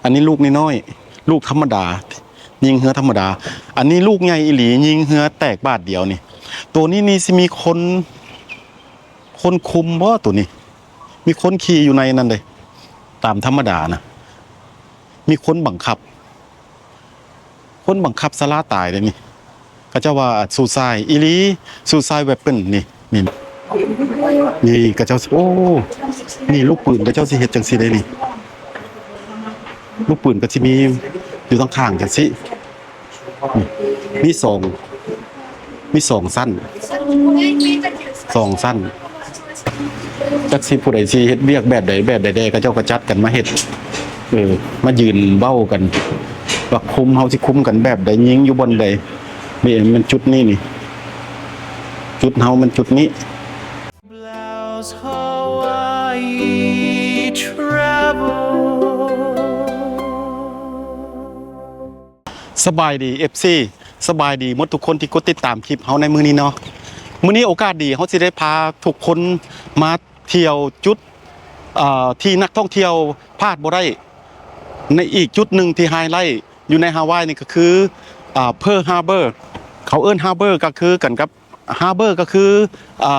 ອັນນີ້ລູກນ້ອຍໆ ລູກທຳມະດາ ຍິງເຮືອທຳມະດາ. ອັນນີ້ລູກໃຫຍ່ອີ່ຫຼີ ຍິງເຮືອແຕກບາດດຽວນີ້. ໂຕນີ້ນີ້ຊິມີຄົນ ຄົນຄຸມບໍ່ໂຕນີ້? ມີຄົນຂີ່ຢູ່ໃນນັ້ນເດ້ ຕາມທຳມະດານະ ມີຄົນບັງຄັບ ຄົນບັງຄັບສາລາຕາຍເດ້ນີ້. ເຂົາເຈົ້າວ່າ suicide ອີ່ຫຼີ suicide weapon ນີ້ ນີ້ ນີ້ເຂົາເຈົ້າ ໂອ້ ນີ້ລູກປືນເຂົາເຈົ້າຊິເຮັດຈັ່ງຊີ້ເດ້ນີ້. ລູກປືນກໍຊິມີຢູ່ທາງຂ້າງຈັ່ງຊີ້ ມີສອງ ມີສອງຊັ້ນ ສອງຊັ້ນ. ຈັກຊິຜູ້ໃດຊິເຮັດວຽກແບບໃດ ແບບໃດແດ່ ເຂົາເຈົ້າກໍຈັດກັນມາເຮັດ ເອີ ມາຢືນເວົ້າກັນວ່າຄຸມ ເຮົາຊິຄຸມກັນແບບໃດ ຍິງຢູ່ບ່ອນໃດ. ນີ້ແມ່ນຈຸດນີ້ນີ້ ຈຸດເຮົາແມ່ນຈຸດນີ້. Blouse Hawaii travel. ສະບາຍດີ ເອັຟຊີ ສະບາຍດີໝົດທຸກຄົນທີ່ກົດຕິດຕາມຄລິບເຮົາໃນມື້ນີ້ເນາະ. ມື້ນີ້ໂອກາດດີ ເຮົາຊິໄດ້ພາທຸກຄົນມາທ່ຽວຈຸດ ເອີ ທີ່ນັກທ່ອງທ່ຽວພາດບໍ່ໄດ້ ໃນອີກຈຸດໜຶ່ງທີ່ໄຮໄລຢູ່ໃນຮາວາຍນີ້ກໍຄື ເອີ Pearl Harbor. ເຂົາເອີ້ນ Harbor ກໍຄືກັນກັບ Harbor ກໍຄື ເອີ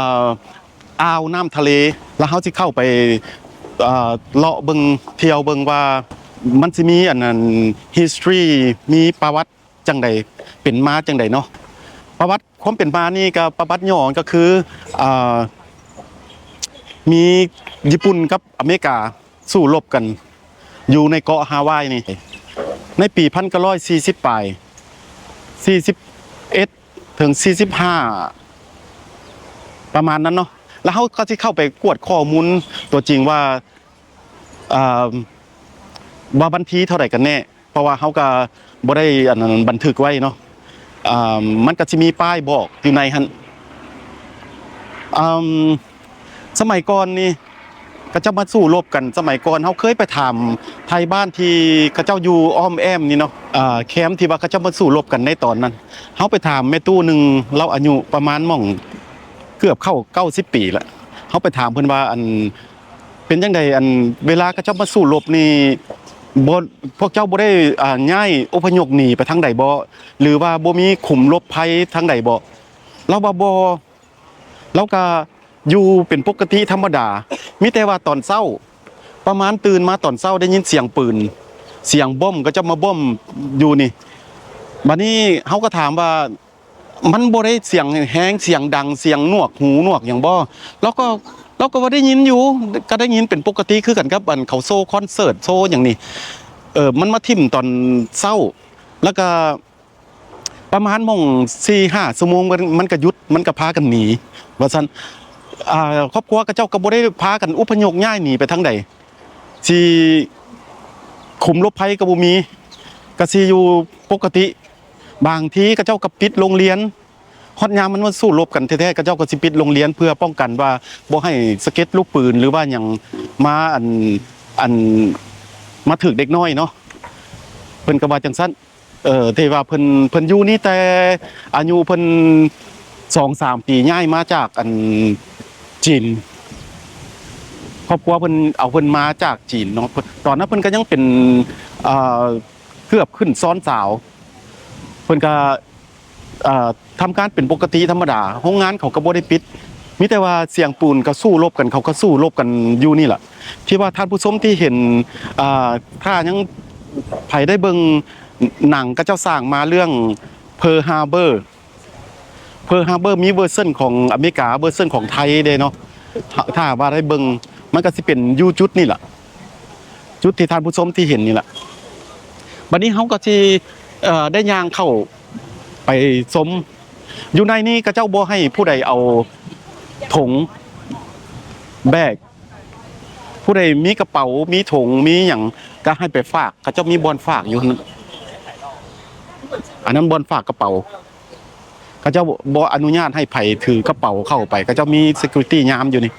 ອ່າວນ້ຳທະເລ ແລ້ວເຮົາຊິເຂົ້າໄປ ເອີ ເລາະເບິ່ງ ທ່ຽວເບິ່ງວ່າມັນຊິມີອັນນັ້ນ history ມີປະຫວັດຈັ່ງໃດ ເປັນມາຈັ່ງໃດເນາະ. ປະຫວັດຄວາມເປັນມານີ້ກໍ ປະຫວັດຫຍໍ້ກໍຄື ເອີ ມີຍີ່ປຸ່ນກັບອາເມລິກາ ສູ້ລົບກັນຢູ່ໃນເກາະຮາວາຍນີ້ ໃນປີພັນເກົ້າຮ້ອຍສີ່ສິບປາຍ ສີ່ສິບເອັດ ເຖິງສີ່ສິບຫ້າ ປະມານນັ້ນເນາະ. ແລ້ວເຮົາກໍຊິເຂົ້າໄປກວດຂໍ້ມູນຕົວຈິງວ່າ ເອີ ວ່າວັນທີເທົ່າໃດກັນແນ່ ເພາະວ່າເຮົາກໍບໍ່ໄດ້ອັນນັ້ນບັນທຶກໄວ້ເນາະ. ເອີ ມັນກໍຊິມີປ້າຍບອກຢູ່ໃນຫັ້ນ. ເອີ ສະໄໝກ່ອນນີ້ ເຂົາເຈົ້າມາສູ້ລົບກັນ ສະໄໝກ່ອນເຮົາເຄີຍໄປຖາມໄທບ້ານທີ່ເຂົາເຈົ້າຢູ່ອ້ອມແອ້ມນີ້ເນາະ ເອີ ແຄມທີ່ວ່າເຂົາເຈົ້າມາສູ້ລົບກັນໃນຕອນນັ້ນ ເຮົາໄປຖາມແມ່ຕູ້ໜຶ່ງ ລາວອາຍຸປະມານໝ່ອງເກືອບເຂົ້າເກົ້າສິບປີລະ. ເຮົາໄປຖາມເພິ່ນວ່າ ອັນ ເປັນຈັ່ງໃດ ອັນ ເວລາເຂົາເຈົ້າມາສູ້ລົບນີ້ ບໍ່ ພວກເຈົ້າບໍ່ໄດ້ ອ່າ ຍ້າຍອົບພະຍົບໜີໄປທາງໃດບໍ່ ຫຼືວ່າບໍ່ມີຂຸມຫຼົບໄພທາງໃດບໍ່? ລາວວ່າບໍ່ ລາວກະຢູ່ເປັນປົກກະຕິທຳມະດາ ມີແຕ່ວ່າຕອນເຊົ້າ ປະມານຕື່ນມາຕອນເຊົ້າໄດ້ຍິນສຽງປືນ ສຽງບົ້ມ ເຂົາເຈົ້າມາບົ້ມຢູ່ນີ້. ບາດນີ້ເຮົາກໍຖາມວ່າ ມັນບໍ່ໄດ້ສຽງແຮງ ສຽງດັງ ສຽງໜວກຫູໜວກຫຍັງບໍ່? ລາວກໍ ລາວກໍວ່າໄດ້ຍິນຢູ່ ກໍໄດ້ຍິນເປັນປົກກະຕິຄືກັນກັບອັນເຂົາໂຊຄອນເສີດ ໂຊຫຍັງນີ້ ເອີ ມັນມາຖິ້ມຕອນເຊົ້າ ແລ້ວກໍ ປະມານໝ່ອງສີ່ຫ້າຊົ່ວໂມງ ມັນ ມັນກະຢຸດ ມັນກະພາກັນໜີ ວ່າຊັ້ນ. ອ່າ ຄອບຄົວເຂົາເຈົ້າກໍບໍ່ໄດ້ພາກັນອົບພະຍົບຍ້າຍໜີໄປທາງໃດ ຊິ ຂຸມຫຼົບໄພກໍບໍ່ມີ ກະຊິຢູ່ປົກກະຕິ. ບາງທີເຂົາເຈົ້າກໍປິດໂຮງຮຽນ ຮອດຍາມມັນມາສູ້ລົບກັນແທ້ໆ ເຂົາເຈົ້າກໍຊິປິດໂຮງຮຽນ ເພື່ອປ້ອງກັນວ່າບໍ່ໃຫ້ສະເກັດລູກປືນ ຫຼືວ່າຫຍັງມາ ອັນ ອັນ ມາຖືກເດັກນ້ອຍເນາະ ເພິ່ນກໍວ່າຈັ່ງຊັ້ນ. ເອີ ທີ່ວ່າເພິ່ນ ເພິ່ນຢູ່ນີ້ແຕ່ອາຍຸເພິ່ນສອງສາມປີ ຍ້າຍມາຈາກອັນຈີນ ຄອບຄົວເພິ່ນເອົາເພິ່ນມາຈາກຈີນເນາະ. ຕອນນັ້ນເພິ່ນກໍຍັງເປັນ ເອີ ເກືອບຂຶ້ນຊ້ອນສາວ ເພິ່ນກໍ ເອີ ທຳການເປັນປົກກະຕິທຳມະດາ ໂຮງງານເຂົາກໍບໍ່ໄດ້ປິດ ມີແຕ່ວ່າສຽງປືນກໍສູ້ລົບກັນ ເຂົາກໍສູ້ລົບກັນຢູ່ນີ້ລະ. ທີ່ວ່າທ່ານຜູ້ຊົມທີ່ເຫັນ ເອີ ຖ້າຍັງໃຜໄດ້ເບິ່ງໜັງເຂົາເຈົ້າສ້າງມາເລື່ອງ Pearl Harbor Pearl Harbor ມີເວີຊັນຂອງອາເມລິກາ ເວີຊັນຂອງໄທເດ້ເນາະ. ຖ້າ ຖ້າວ່າໄດ້ເບິ່ງ ມັນກໍຊິເປັນຢູ່ຈຸດນີ້ລະ ຈຸດທີ່ທ່ານຜູ້ຊົມທີ່ເຫັນນີ້ລະ. ບັດນີ້ເຮົາກໍຊິ ເອີ ໄດ້ຍ່າງເຂົ້າໄປຊົມ ຢູ່ໃນນີ້ເຂົາເຈົ້າບໍ່ໃຫ້ຜູ້ໃດເອົາຖົງແບກ ຜູ້ໃດມີກະເປົາ ມີຖົງ ມີຫຍັງ ກໍໃຫ້ໄປຝາກ ເຂົາເຈົ້າມີບ່ອນຝາກຢູ່ຫັ້ນ ອັນນັ້ນບ່ອນຝາກກະເປົາ. ເຂົາເຈົ້າບໍ່ອະນຸຍາດໃຫ້ໃຜຖືກະເປົາເຂົ້າໄປ ເຂົາເຈົ້າມີ security ຍາມຢູ່ນີ້.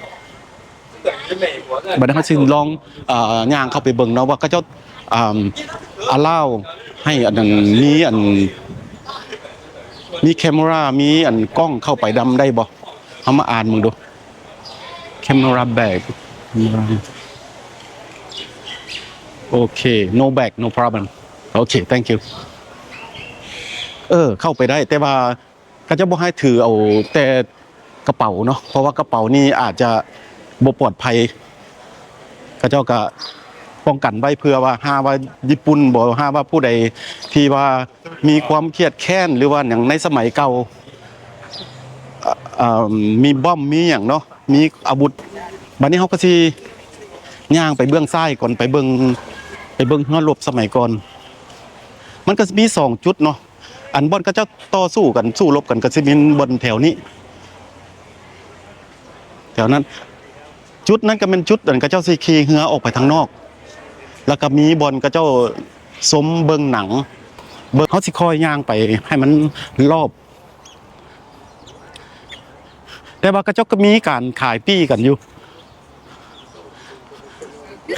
ບັດນີ້ເຮົາຊິລອງ ເອີ ຍ່າງເຂົ້າໄປເບິ່ງເນາະວ່າເຂົາເຈົ້າ ອາ allow ໃຫ້ອັນນັ້ນ ມີອັນ ມີ camera ມີອັນກ້ອງເຂົ້າໄປນຳໄດ້ບໍ່? ເຮົາມາອ່ານເບິ່ງດູ camera bag Okay, no bag, no problem. Okay, thank you. ເອີ ເຂົ້າໄປໄດ້ ແຕ່ວ່າເຂົາເຈົ້າບໍ່ໃຫ້ຖືເອົາແຕ່ກະເປົາເນາະ ເພາະວ່າກະເປົານີ້ອາດຈະບໍ່ປອດໄພ. ເຂົາເຈົ້າກະປ້ອງກັນໄວ້ ເພື່ອວ່າຫາວ່າຍີ່ປຸ່ນບໍ ຫາວ່າຜູ້ໃດທີ່ວ່າມີຄວາມຄຽດແຄ້ນ ຫຼືວ່າຫຍັງໃນສະໄໝເກົ່າ ອາ ອາ ມີບອມມີຫຍັງເນາະ ມີອາວຸດ. ບາດນີ້ເຮົາກໍຊິຍ່າງໄປເບື້ອງຊ້າຍກ່ອນ ໄປເບິ່ງ ໄປເບິ່ງເຮືອລົບສະໄໝກ່ອນ. ມັນກໍຊິມີສອງຈຸດເນາະ ອັນບ່ອນເຂົາເຈົ້າຕໍ່ສູ້ກັນ ສູ້ລົບກັນ ກໍຊິມີບ່ອນແຖວນີ້ ແຖວນັ້ນ. ຈຸດນັ້ນກໍແມ່ນຈຸດອັນເຂົາເຈົ້າຊິຂີ່ເຮືອອອກໄປທາງນອກ ແລ້ວກໍມີບ່ອນເຂົາເຈົ້າຊົມເບິ່ງໜັງ. ເບິ່ງ ເຮົາຊິຄ່ອຍຍ່າງໄປໃຫ້ມັນລອບ ແຕ່ວ່າເຂົາເຈົ້າກໍມີການຂາຍປີ້ກັນຢູ່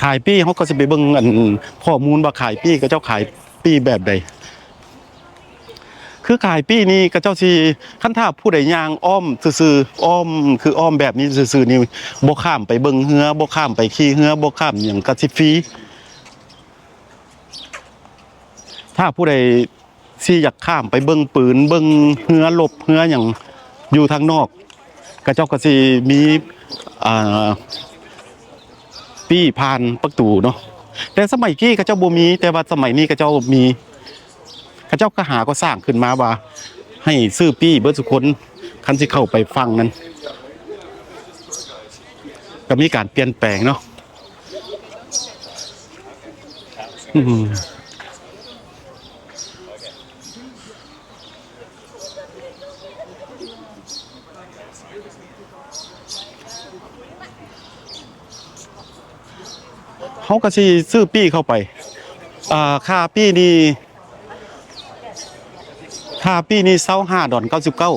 ຂາຍປີ້. ເຮົາກໍຊິໄປເບິ່ງອັນຂໍ້ມູນວ່າຂາຍປີ້ ເຂົາເຈົ້າຂາຍປີ້ແບບໃດ. ຄືຂາຍປີ້ນີ້ເຂົາເຈົ້າຊິ ຄັນຖ້າຜູ້ໃດຍ່າງອ້ອມຊື່ໆ ອ້ອມ ຄືອ້ອມແບບນີ້ຊື່ໆນີ້ ບໍ່ຂ້າມໄປເບິ່ງເຮືອ ບໍ່ຂ້າມໄປຂີ່ເຮືອ ບໍ່ຂ້າມຫຍັງ ກໍຊິຟຣີ. ຖ້າຜູ້ໃດ ຊິຢາກຂ້າມໄປເບິ່ງປືນ ເບິ່ງເຮືອລົບເຮືອຫຍັງຢູ່ທາງນອກ ເຂົາເຈົ້າກໍຊິມີ ອ່າ ປີ້ຜ່ານປະຕູເນາະ. ແຕ່ສະໄໝກີ້ເຂົາເຈົ້າບໍ່ມີ ແຕ່ວ່າສະໄໝນີ້ເຂົາເຈົ້າມີ ເຂົາເຈົ້າກໍຫາກໍສ້າງຂຶ້ນມາວ່າໃຫ້ຊື້ປີ້ເບິດທຸກຄົນ ຄັນຊິເຂົ້າໄປຝັ່ງນັ້ນ ກໍມີການປ່ຽນແປງເນາະ. ອືມ ເຮົາກໍຊິຊື້ປີ້ເຂົ້າໄປ ອ່າ ຄ່າປີ້ນີ້ ຄ່າປີ້ນີ້ຊາວຫ້າດອນເກົ້າສິບເກົ້າ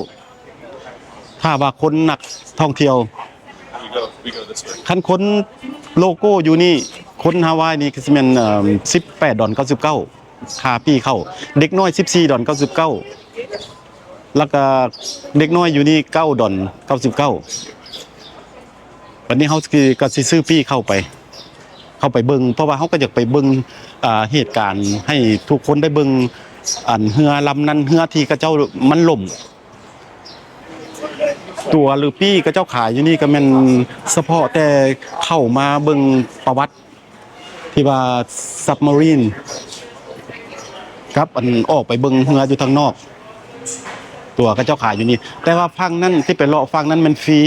ຖ້າວ່າຄົນນັກທ່ອງທ່ຽວ. ຄັນຄົນໂລໂກ້ຢູ່ນີ້ ຄົນຮາວາຍນີ້ກໍຊິແມ່ນ ເອີ່ມ ສິບແປດດອນເກົ້າສິບເກົ້າ ຄ່າປີ້ເຂົ້າ. ເດັກນ້ອຍສິບສີ່ດອນເກົ້າສິບເກົ້າ ແລ້ວກໍເດັກນ້ອຍຢູ່ນີ້ເກົ້າດອນເກົ້າສິບເກົ້າ. ບັດນີ້ເຮົາກໍຊິຊື້ປີ້ເຂົ້າໄປ ເຂົ້າໄປເບິ່ງ ເພາະວ່າເຮົາກໍຢາກໄປເບິ່ງ ອ່າ ເຫດການໃຫ້ທຸກຄົນໄດ້ເບິ່ງ ອັນເຮືອລຳນັ້ນ ເຮືອທີ່ເຂົາເຈົ້າມັນລົ້ມ. ຕົ໋ວຫຼືປີ້ເຂົາເຈົ້າຂາຍຢູ່ນີ້ກໍແມ່ນສະເພາະແຕ່ເຂົ້າມາເບິ່ງປະຫວັດ ທີ່ວ່າ submarine ກັບອັນອອກໄປເບິ່ງເຮືອຢູ່ທາງນອກ ຕົ໋ວເຂົາເຈົ້າຂາຍຢູ່ນີ້. ແຕ່ວ່າຝັ່ງນັ້ນ ທີ່ໄປເລາະຝັ່ງນັ້ນແມ່ນຟຣີ.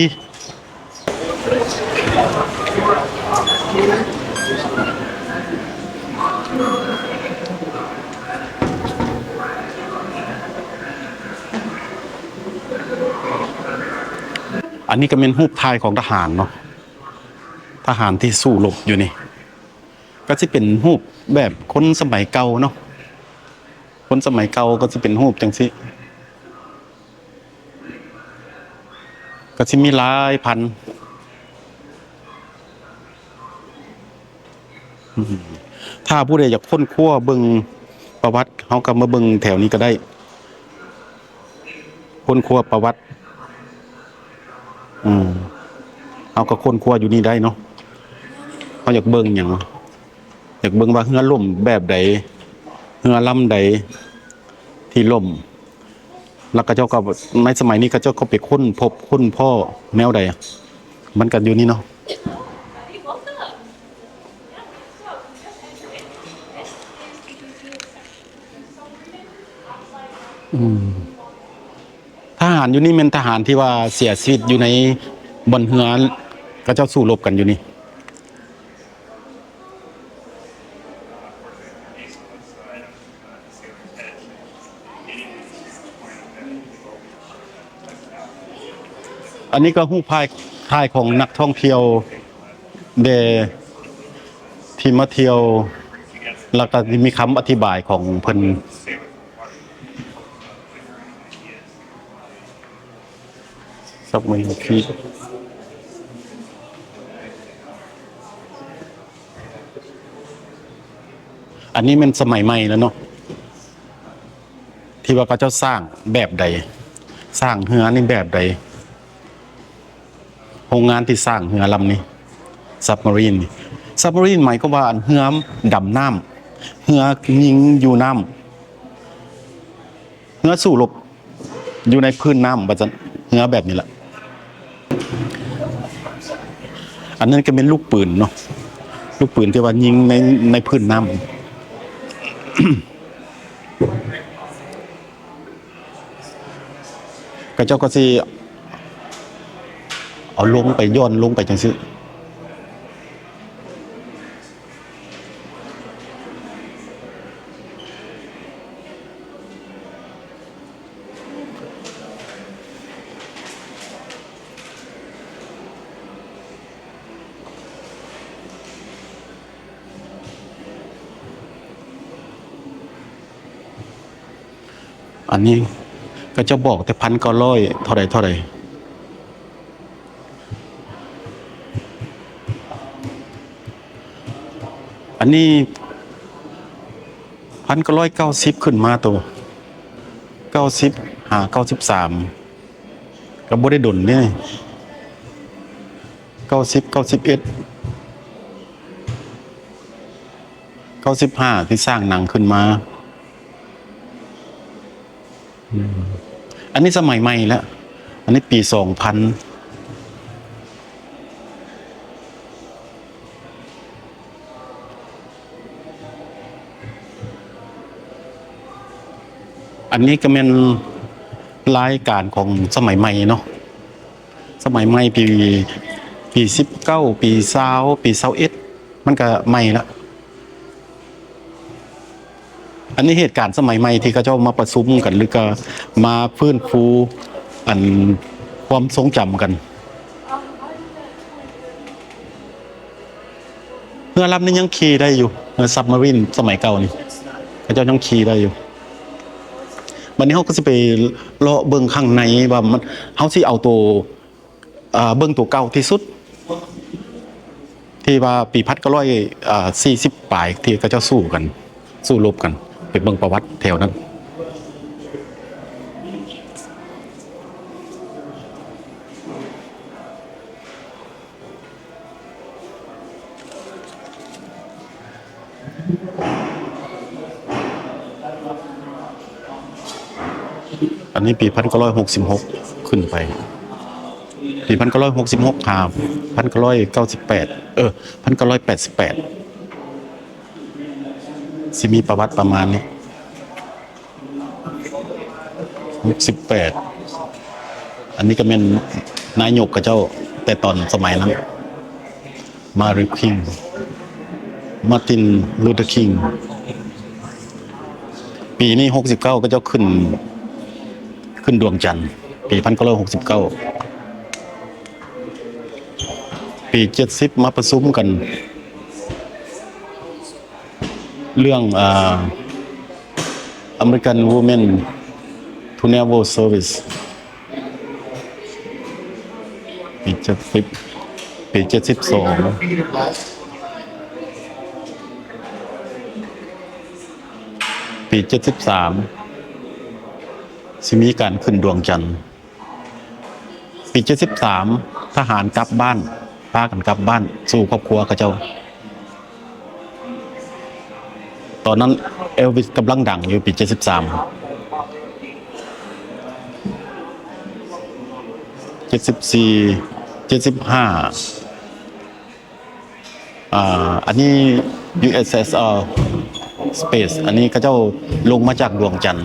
ອັນນີ້ກໍແມ່ນຮູບຖ່າຍຂອງທະຫານເນາະ ທະຫານທີ່ສູ້ລົບຢູ່ນີ້ ກໍຊິເປັນຮູບແບບຄົນສະໄໝເກົ່າເນາະ ຄົນສະໄໝເກົ່າກໍຊິເປັນຮູບຈັ່ງຊີ້ ກໍຊິມີຫຼາຍພັນ. ອືມ ຖ້າຜູ້ໃດຢາກຄົ້ນຄວ້າເບິ່ງປະຫວັດ ເຮົາກໍມາເບິ່ງແຖວນີ້ກໍໄດ້ ຄົ້ນຄວ້າປະຫວັດ. ອືມ ເຮົາກໍຄົ້ນຄວ້າຢູ່ນີ້ໄດ້ເນາະ ເຮົາຢາກເບິ່ງຫຍັງ ຢາກເບິ່ງວ່າເຮືອລົ້ມແບບໃດ ເຮືອລຳໃດທີ່ລົ້ມ. ແລ້ວເຂົາເຈົ້າກໍ ໃນສະໄໝນີ້ເຂົາເຈົ້າກໍໄປຄົ້ນພົບຄົ້ນພໍ້ແນວໃດ ມັນກໍຢູ່ນີ້ເນາະ. ອືມ ທະຫານຢູ່ນີ້ແມ່ນທະຫານທີ່ວ່າເສຍຊີວິດຢູ່ໃນບ່ອນເຮືອ ເຂົາເຈົ້າສູ້ລົບກັນຢູ່ນີ້. ອັນນີ້ກໍຮູບຖ່າຍ ຖ່າຍຂອງນັກທ່ອງທ່ຽວແດ່ທີ່ມາທ່ຽວ ແລ້ວກໍມີຄຳອະທິບາຍຂອງເພິ່ນ. ສັບເໝີທີ່ ອັນນີ້ແມ່ນສະໄໝໃໝ່ແລ້ວເນາະ ທີ່ວ່າເຂົາເຈົ້າສ້າງແບບໃດ ສ້າງເຮືອນີ້ແບບໃດ ໂຮງງານທີ່ສ້າງເຮືອລຳນີ້ submarine ນີ້ Submarine ໝາຍຄວາມວ່າເຮືອດຳນ້ຳ, ເຮືອຍິງຢູ່ນ້ຳ, ເຮືອສູ້ລົບຢູ່ໃນພື້ນນ້ຳ ວ່າຊັ້ນ, ເຮືອແບບນີ້ລະ. ອັນນັ້ນກໍແມ່ນລູກປືນເນາະ, ລູກປືນທີ່ວ່າຍິງໃນ ໃນພື້ນນ້ຳ. ເຂົາເຈົ້າກໍຊິເອົາລົງໄປ, ຢ່ອນລົງໄປຈັ່ງຊີ້. ອັນນີ້ເຂົາເຈົ້າບອກແຕ່ພັນເກົ້າຮ້ອຍເທົ່າໃດເທົ່າໃດ. ອັນນີ້ພັນເກົ້າຮ້ອຍເກົ້າສິບຂຶ້ນມາໂຕ ເກົ້າສິບຫ້າ ເກົ້າສິບສາມ ກໍບໍ່ໄດ້ດົນເດ້. ເກົ້າສິບ ເກົ້າສິບເອັດ ເກົ້າສິບຫ້າ ທີ່ສ້າງໜັງຂຶ້ນມາ. ອືມ ອັນນີ້ສະໄໝໃໝ່ແລ້ວ, ອັນນີ້ປີສອງພັນ. ອັນນີ້ກໍແມ່ນລາຍການຂອງສະໄໝໃໝ່ເນາະ, ສະໄໝໃໝ່ປີ ປີສິບເກົ້າ ປີຊາວ ປີຊາວເອັດ ມັນກໍໃໝ່ລະ. ອັນນີ້ເຫດການສະໄໝໃໝ່ທີ່ເຂົາເຈົ້າມາປະຊຸມກັນ ຫຼືກະມາຟື້ນຟູອັນຄວາມຊົງຈຳກັນ. ເຮືອລຳນີ້ຍັງຂີ່ໄດ້ຢູ່, ເຮືອ submarine ສະໄໝເກົ່ານີ້ ເຂົາເຈົ້າຍັງຂີ່ໄດ້ຢູ່. ບັດນີ້ເຮົາກໍຊິໄປເລາະເບິ່ງຂ້າງໃນວ່າມັນ ເຮົາຊິເອົາໂຕ ເອີ ເບິ່ງໂຕເກົ່າທີ່ສຸດ ທີ່ວ່າປີພັນເກົ້າຮ້ອຍ ເອີ ສີ່ສິບປາຍ ທີ່ເຂົາເຈົ້າສູ້ກັນ ສູ້ລົບກັນ, ໄປເບິ່ງປະຫວັດແຖວນັ້ນ. ອັນນີ້ປີພັນເກົ້າຮ້ອຍຫົກສິບຫົກຂຶ້ນໄປ, ປີພັນເກົ້າຮ້ອຍຫົກສິບຫົກຫາພັນເກົ້າຮ້ອຍເກົ້າສິບແປດ ເອີ ພັນເກົ້າຮ້ອຍແປດສິບແປດ ຊິມີປະຫວັດປະມານນີ້. ຫົກສິບແປດ ອັນນີ້ກໍແມ່ນນາຍົກເຂົາເຈົ້າແຕ່ຕອນສະໄໝນັ້ນ Martin Luther King, Martin Luther King. ປີນີ້ຫົກສິບເກົ້າ ເຂົາເຈົ້າຂຶ້ນ ຂຶ້ນດວງຈັນ ປີພັນເກົ້າຮ້ອຍຫົກສິບເກົ້າ. ປີເຈັດສິບມາປະຊຸມກັນ ເລື່ອງ ອ່າ American Women to Naval Service ປີເຈັດສິບ ປີເຈັດສິບສອງ ປີເຈັດສິບສາມ ຊິມີການຂຶ້ນດວງຈັນ. ປີເຈັດສິບສາມ ທະຫານກັບບ້ານ ພາກັນກັບບ້ານສູ່ຄອບຄົວເຂົາເຈົ້າ. ຕອນນັ້ນ Elvis ກຳລັງດັງຢູ່ ປີເຈັດສິບສາມ ເຈັດສິບສີ່ ເຈັດສິບຫ້າ ອ່າ ອັນນີ້ USS ເອີ Space ອັນນີ້ເຂົາເຈົ້າລົງມາຈາກດວງຈັນ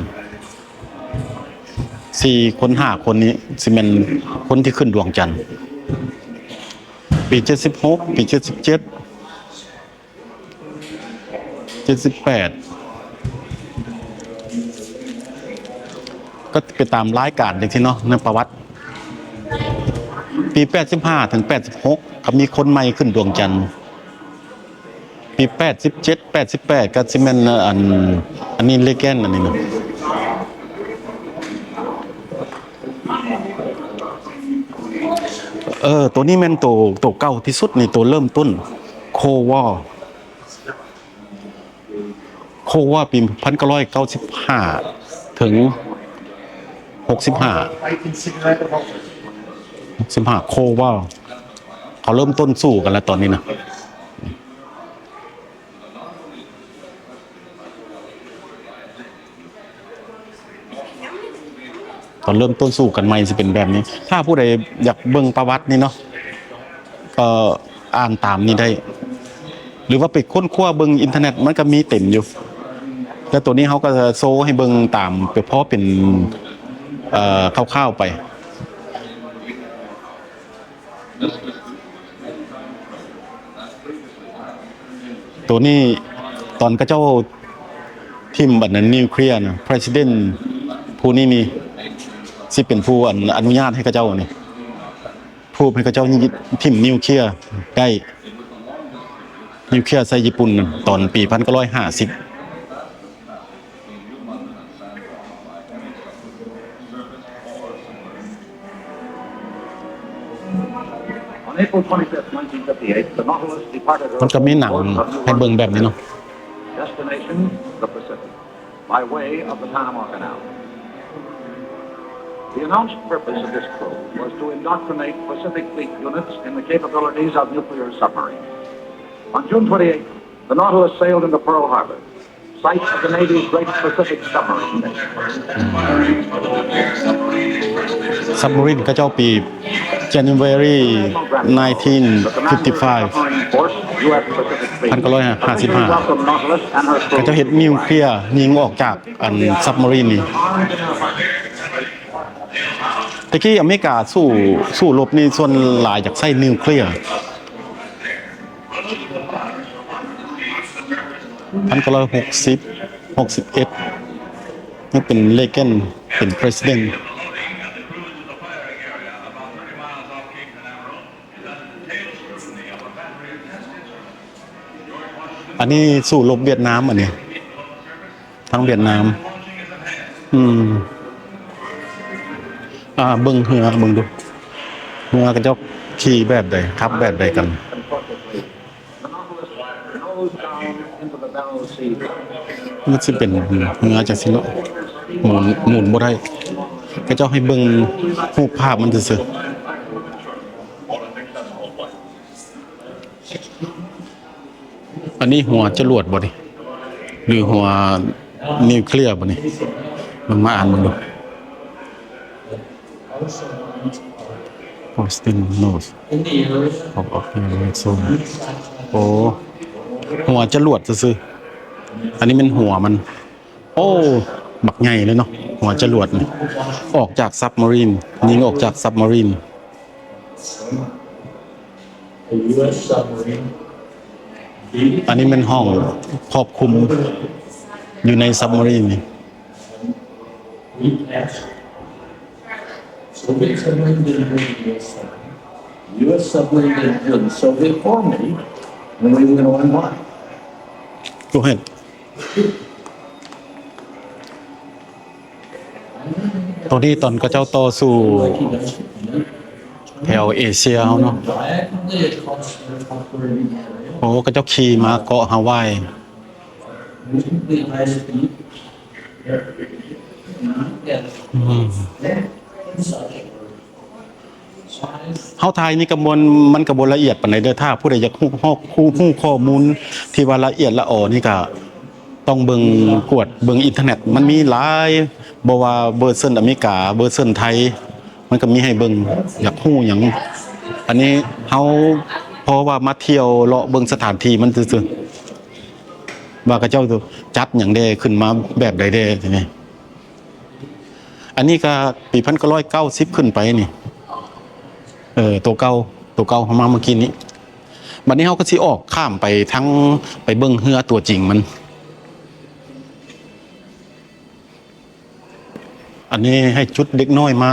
ສີ່ຄົນ ຫ້າຄົນນີ້ຊິແມ່ນຄົນທີ່ຂຶ້ນດວງຈັນ. ປີເຈັດສິບຫົກ ປີເຈັດສິບເຈັດ ເຈັດສິບແປດ ກໍໄປຕາມລາຍການຈັ່ງຊີ້ເນາະ ໃນປະຫວັດ. ປີແປດສິບຫ້າເຖິງແປດສິບຫົກ ກໍມີຄົນໃໝ່ຂຶ້ນດວງຈັນ. ປີແປດສິບເຈັດ ແປດສິບແປດ ກໍຊິແມ່ນ ອັນ ອັນນີ້ Reagan ອັນນີ້ນະ. ເອີ ໂຕນີ້ແມ່ນໂຕ ໂຕເກົ່າທີ່ສຸດນີ້ ໂຕເລີ່ມຕົ້ນ Cold War Cold War ປີພັນເກົ້າຮ້ອຍເກົ້າສິບຫ້າ ເຖິງ ຫົກສິບຫ້າ ຫົກສິບຫ້າ Cold War ເຂົາເລີ່ມຕົ້ນສູ້ກັນແລ້ວຕອນນີ້ນະ. ຕອນເລີ່ມຕົ້ນສູ້ກັນໃໝ່ຊິເປັນແບບນີ້. ຖ້າຜູ້ໃດຢາກເບິ່ງປະຫວັດນີ້ເນາະ ກໍອ່ານຕາມນີ້ໄດ້ ຫຼືວ່າໄປຄົ້ນຄວ້າເບິ່ງອິນເຕີເນັດ ມັນກໍມີເຕັມຢູ່. ແຕ່ໂຕນີ້ເຮົາກໍໂຊໃຫ້ເບິ່ງຕາມ ເພາະເປັນ ເອີ ຄ່າວໆໄປ. ໂຕນີ້ຕອນເຂົາເຈົ້າຖິ້ມອັນນັ້ນນິວເຄລຍນະ ປະທານຜູ້ນີ້ນີ້ຊິເປັນຜູ້ອັນອະນຸຍາດໃຫ້ເຂົາເຈົ້ານີ້ ພູບໃຫ້ເຂົາເຈົ້າຖິ້ມນິວເຄລຍໄດ້ ນິວເຄລຍໃສ່ຍີ່ປຸ່ນນັ້ນ ຕອນປີພັນເກົ້າຮ້ອຍຫ້າສິບ. On April twenty-fifth, nineteen fifty-eight, the Nautilus departed Earth ມັນກໍມີໜັງໃຫ້ເບິ່ງແບບນີ້ເນາະ destination the Pacific by way of the Panama Canal. The announced purpose of this probe was to indoctrinate Pacific Fleet units in the capabilities of nuclear submarines. On June twenty-eighth, the Nautilus sailed into Pearl Harbor, site of the Navy's great Pacific submarine base. ຊັບມາຣີນເຂົາເຈົ້າປີ January nineteen fifty-five ພັນເກົ້າຮ້ອຍຫ້າສິບຫ້າ ເຂົາເຈົ້າເຮັດນິວເຄລຍຍິງອອກຈາກອັນຊັບມາຣີນນີ້. ແຕ່ກີ້ອາເມລິກາສູ້ ສູ້ລົບນີ້ສ່ວນຫຼາຍຢາກໃຊ້ນິວເຄລຍ. ພັນເກົ້າຮ້ອຍຫົກສິບ ຫົກສິບເອັດ ຍັງເປັນເຣແກນເປັນປະທານ. ອັນນີ້ສູ້ລົບຫວຽດນາມ ອັນນີ້ ທາງຫວຽດນາມ. ອືມ ອ່າ ເບິ່ງເຮືອ ເບິ່ງດູ ເຮືອເຂົາເຈົ້າຂີ່ແບບໃດ ຂັບແບບໃດກັນ. ມັນຊິເປັນເຮືອ ເຮືອຈັ່ງຊີ້ເນາະ ໝູນ ໝູນບໍ່ໄດ້. ເຂົາເຈົ້າໃຫ້ເບິ່ງຮູບພາບມັນຊື່ໆ. ອັນນີ້ຫົວຈະຫຼວດບໍ່ນີ້ ຫຼືຫົວນິວເຄລຍບໍ່ນີ້? ເບິ່ງ ມາອ່ານເບິ່ງດູ. Austin North of Oklahoma. ໂອ້ ຫົວຈະຫຼວດຊື່ໆ. ອັນນີ້ແມ່ນຫົວມັນ. ໂອ້ ບັກໃຫຍ່ເລີຍເນາະ ຫົວຈະຫຼວດນີ້ ອອກຈາກຊັບມາຣີນ ຍິງອອກຈາກຊັບມາຣີນ. ອັນນີ້ແມ່ນຫ້ອງຄວບຄຸມຢູ່ໃນຊັບມາຣີນນີ້. Soviet submarine didn't win the U S submarine. U S submarine didn't win the Soviet war, maybe, and we win one one. Go ahead. ໂຕນີ້ຕອນເຂົາເຈົ້າຕໍ່ສູ້ແຖວເອເຊຍເຮົາເນາະ. ໂອ້ ເຂົາເຈົ້າຂີ່ມາເກາະຮາວາຍ. ອືມ ເຮົາຖ່າຍນີ້ກໍບໍ່ ມັນກໍບໍ່ລະອຽດປານໃດເດີ. ຖ້າຜູ້ໃດຢາກຮູ້ ຮູ້ ຮູ້ຂໍ້ມູນທີ່ວ່າລະອຽດລະອໍນີ້ ກໍຕ້ອງເບິ່ງ ກວດເບິ່ງອິນເຕີເນັດ ມັນມີຫຼາຍ. ບໍ່ວ່າເວີຊັນອາເມລິກາ ເວີຊັນໄທ ມັນກໍມີໃຫ້ເບິ່ງ. ຢາກຮູ້ຫຍັງ ອັນນີ້ເຮົາເພາະວ່າມາທ່ຽວເລາະເບິ່ງສະຖານທີ່ມັນຊື່ໆ ວ່າເຂົາເຈົ້າຈັດຫຍັງແດ່ ຂຶ້ນມາແບບໃດແດ່. ອັນນີ້ກໍປີພັນເກົ້າຮ້ອຍເກົ້າສິບຂຶ້ນໄປນີ້ ເອີ ໂຕເກົ່າ ໂຕເກົ່າເຮົາມາເມື່ອກີ້ນີ້. ບັດນີ້ເຮົາກໍຊິອອກຂ້າມໄປທາງ ໄປເບິ່ງເຮືອຕົວຈິງມັນ. ອັນນີ້ໃຫ້ຈຸດເດັກນ້ອຍມາ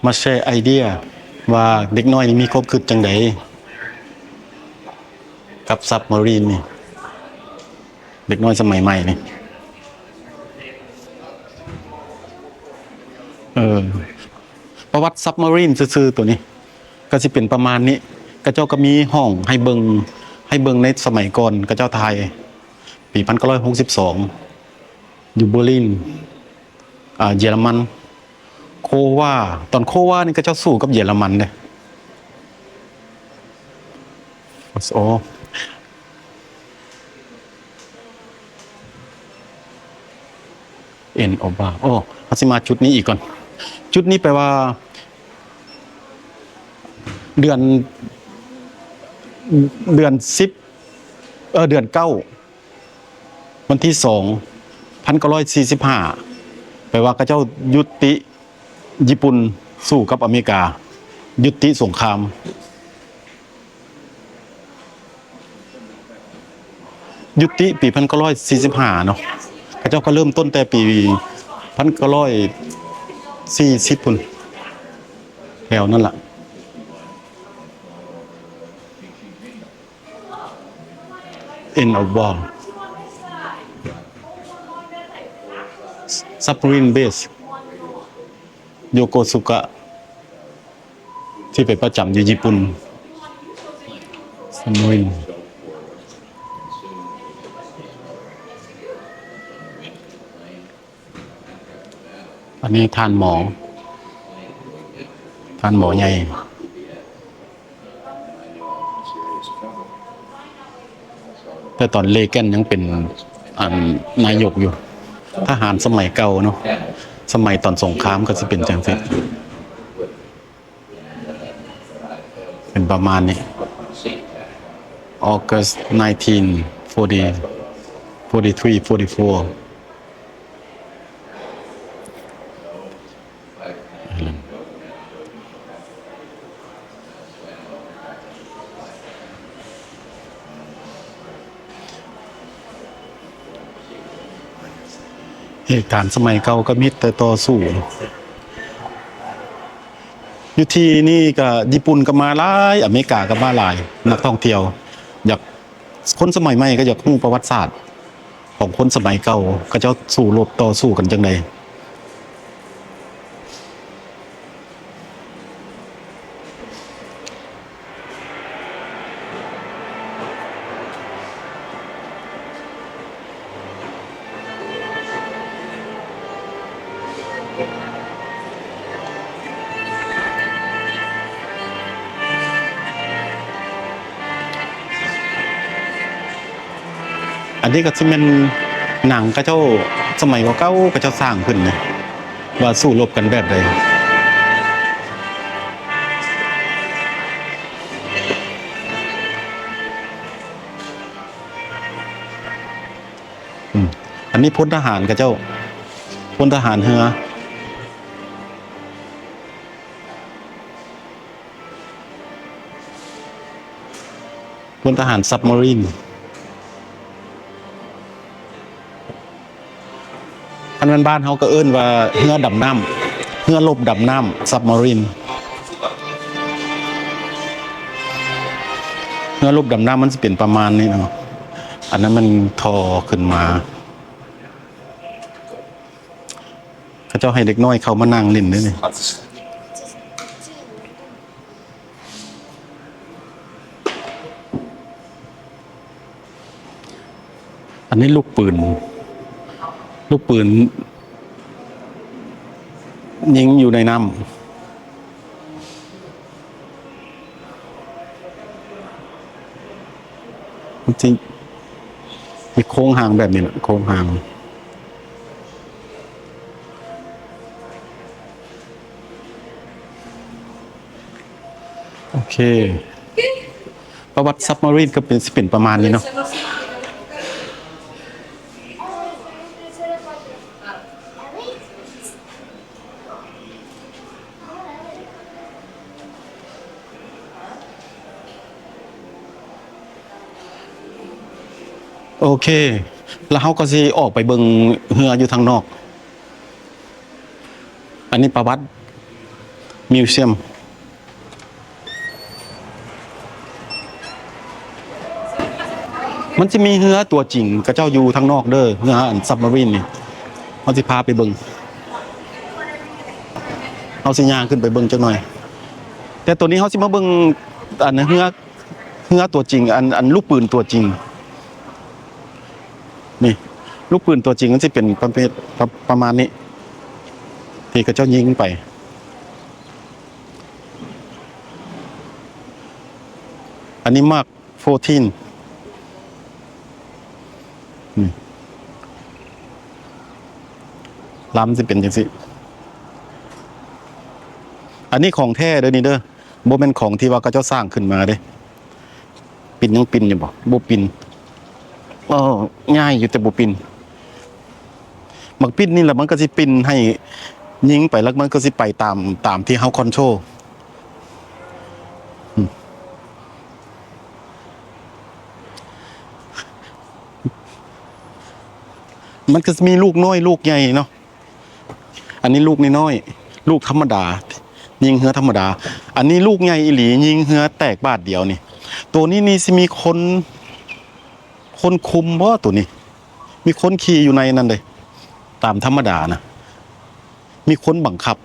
ມາແຊໄອເດຍວ່າເດັກນ້ອຍນີ້ມີຄວາມຄິດຈັ່ງໃດກັບຊັບມາຣີນນີ້ ເດັກນ້ອຍສະໄໝໃໝ່ນີ້. ເອີ ປະຫວັດຊັບມາຣີນຊື່ໆ ໂຕນີ້ກໍຊິເປັນປະມານນີ້. ເຂົາເຈົ້າກໍມີຫ້ອງໃຫ້ເບິ່ງ ໃຫ້ເບິ່ງໃນສະໄໝກ່ອນ ເຂົາເຈົ້າຖ່າຍປີພັນເກົ້າຮ້ອຍຫົກສິບສອງ ຢູ່ເບີລິນ ອ່າ ເຢຍລະມັນ. ໂຄວາ ຕອນໂຄວານີ້ເຂົາເຈົ້າສູ້ກັບເຢຍລະມັນເດ້. ໂອ້ ເອັນໂອບາ ໂອ້ ຊິມາຈຸດນີ້ອີກກ່ອນ. ຈຸດນີ້ແປວ່າ ເດືອນ ເດືອນສິບ ເອີ ເດືອນເກົ້າ ວັນທີສອງ ພັນເກົ້າຮ້ອຍສີ່ສິບຫ້າ ແປວ່າເຂົາເຈົ້າຍຸຕິ ຍີ່ປຸ່ນສູ້ກັບອາເມລິກາ ຍຸຕິສົງຄາມ. ຍຸຕິປີພັນເກົ້າຮ້ອຍສີ່ສິບຫ້າເນາະ, ເຂົາເຈົ້າກໍເລີ່ມຕົ້ນແຕ່ປີພັນເກົ້າຮ້ອຍສີ່ສິບພຸ້ນ ແຖວນັ້ນລະ. End of war. Submarine base Yokosuka ທີ່ໄປປະຈຳຢູ່ຍີ່ປຸ່ນ. Submarine. ອັນນີ້ທ່ານໝໍ ທ່ານໝໍໃຫຍ່. ແຕ່ຕອນເຣແກນຍັງເປັນ ອັນ ນາຍົກຢູ່. ທະຫານສະໄໝເກົ່າເນາະ, ສະໄໝຕອນສົງຄາມກໍຊິເປັນຈັ່ງຊີ້. ເປັນປະມານນີ້. August nineteen forty, forty-three, forty-four. ເຫດການສະໄໝເກົ່າກໍມີແຕ່ຕໍ່ສູ້. ຢູ່ທີ່ນີ້ກໍຍີ່ປຸ່ນກໍມາຫຼາຍ, ອາເມລິກາກໍມາຫຼາຍ, ນັກທ່ອງທ່ຽວຢາກ, ຄົນສະໄໝໃໝ່ກໍຢາກຮູ້ປະຫວັດສາດຂອງຄົນສະໄໝເກົ່າ, ເຂົາເຈົ້າສູ້ລົບຕໍ່ສູ້ກັນຈັ່ງໃດ. ອັນນີ້ກໍຊິແມ່ນໜັງເຂົາເຈົ້າສະໄໝເກົ່າໆ ເຂົາເຈົ້າສ້າງຂຶ້ນນະ ວ່າສູ້ລົບກັນແບບໃດ. ອືມ ອັນນີ້ພົນທະຫານເຂົາເຈົ້າ ພົນທະຫານເຮືອ ພົນທະຫານຊັບມາຣີນ. ຄັນແມ່ນບ້ານເຮົາກໍເອີ້ນວ່າເຮືອດຳນ້ຳ, ເຮືອລົບດຳນ້ຳ submarine. ເຮືອລົບດຳນ້ຳມັນຊິເປັນປະມານນີ້ເນາະ, ອັນນັ້ນມັນທໍ່ຂຶ້ນມາ. ເຂົາເຈົ້າໃຫ້ເດັກນ້ອຍເຂົ້າມານັ່ງຫຼິ້ນເດ້ນີ້. ອັນນີ້ລູກປືນ, ລູກປືນຍິງຢູ່ໃນນ້ຳ. ມັນຊິມີໂຄງຮ່າງແບບນີ້ແຫຼະ, ໂຄງຮ່າງ. ໂອເຄ ປະຫວັດຊັບມາຣີນກໍເປັນ, ຊິເປັນປະມານນີ້ເນາະ. ໂອເຄ ແລ້ວເຮົາກໍຊິອອກໄປເບິ່ງເຮືອຢູ່ທາງນອກ. ອັນນີ້ປະຫວັດ museum. ມັນຊິມີເຮືອຕົວຈິງ ເຂົາເຈົ້າຢູ່ທາງນອກເດີ, ເຮືອອັນຊັບມາຣີນນີ້. ເຮົາຊິພາໄປເບິ່ງ, ເຮົາຊິຍ່າງຂຶ້ນໄປເບິ່ງຈັກໜ່ອຍ. ແຕ່ໂຕນີ້ເຮົາຊິມາເບິ່ງອັນເຮືອ, ເຮືອຕົວຈິງ, ອັນ, ອັນລູກປືນຕົວຈິງ. ນີ້ ລູກປືນຕົວຈິງມັນຊິເປັນປະເພດ ປະ, ປະມານນີ້ ທີ່ເຂົາເຈົ້າຍິງໄປ. ອັນນີ້ Mark fourteen. ນີ້ ລຳຊິເປັນຈັ່ງຊີ້. ອັນນີ້ຂອງແທ້ເດີນີ້ເດີ ບໍ່ແມ່ນຂອງທີ່ວ່າເຂົາເຈົ້າສ້າງຂຶ້ນມາເດ້. ປິ່ນຍັງປິ່ນຢູ່ບໍ່? ບໍ່ປິ່ນ. ເອີ ງ່າຍຢູ່ແຕ່ບໍ່ປິ່ນ. ໝາກປິ່ນນີ້ລະ ມັນກໍຊິປິ່ນໃຫ້ຍິງໄປ ແລ້ວມັນກໍຊິໄປຕາມ ຕາມທີ່ເຮົາຄອນໂທຣ. ອືມ ມັນກໍຊິມີລູກນ້ອຍລູກໃຫຍ່ເນາະ. ອັນນີ້ລູກນ້ອຍໆ ລູກທຳມະດາ ຍິງເຮືອທຳມະດາ. ອັນນີ້ລູກໃຫຍ່ອີ່ຫຼີ ຍິງເຮືອແຕກບາດດຽວນີ້. ໂຕນີ້ນີ້ຊິມີຄົນ ຄົນຄຸມບໍ່ໂຕນີ້? ມີຄົນຂີ່ຢູ່ໃນນັ້ນເດ້ ຕາມທຳມະດານະ ມີຄົນບັງຄັບ.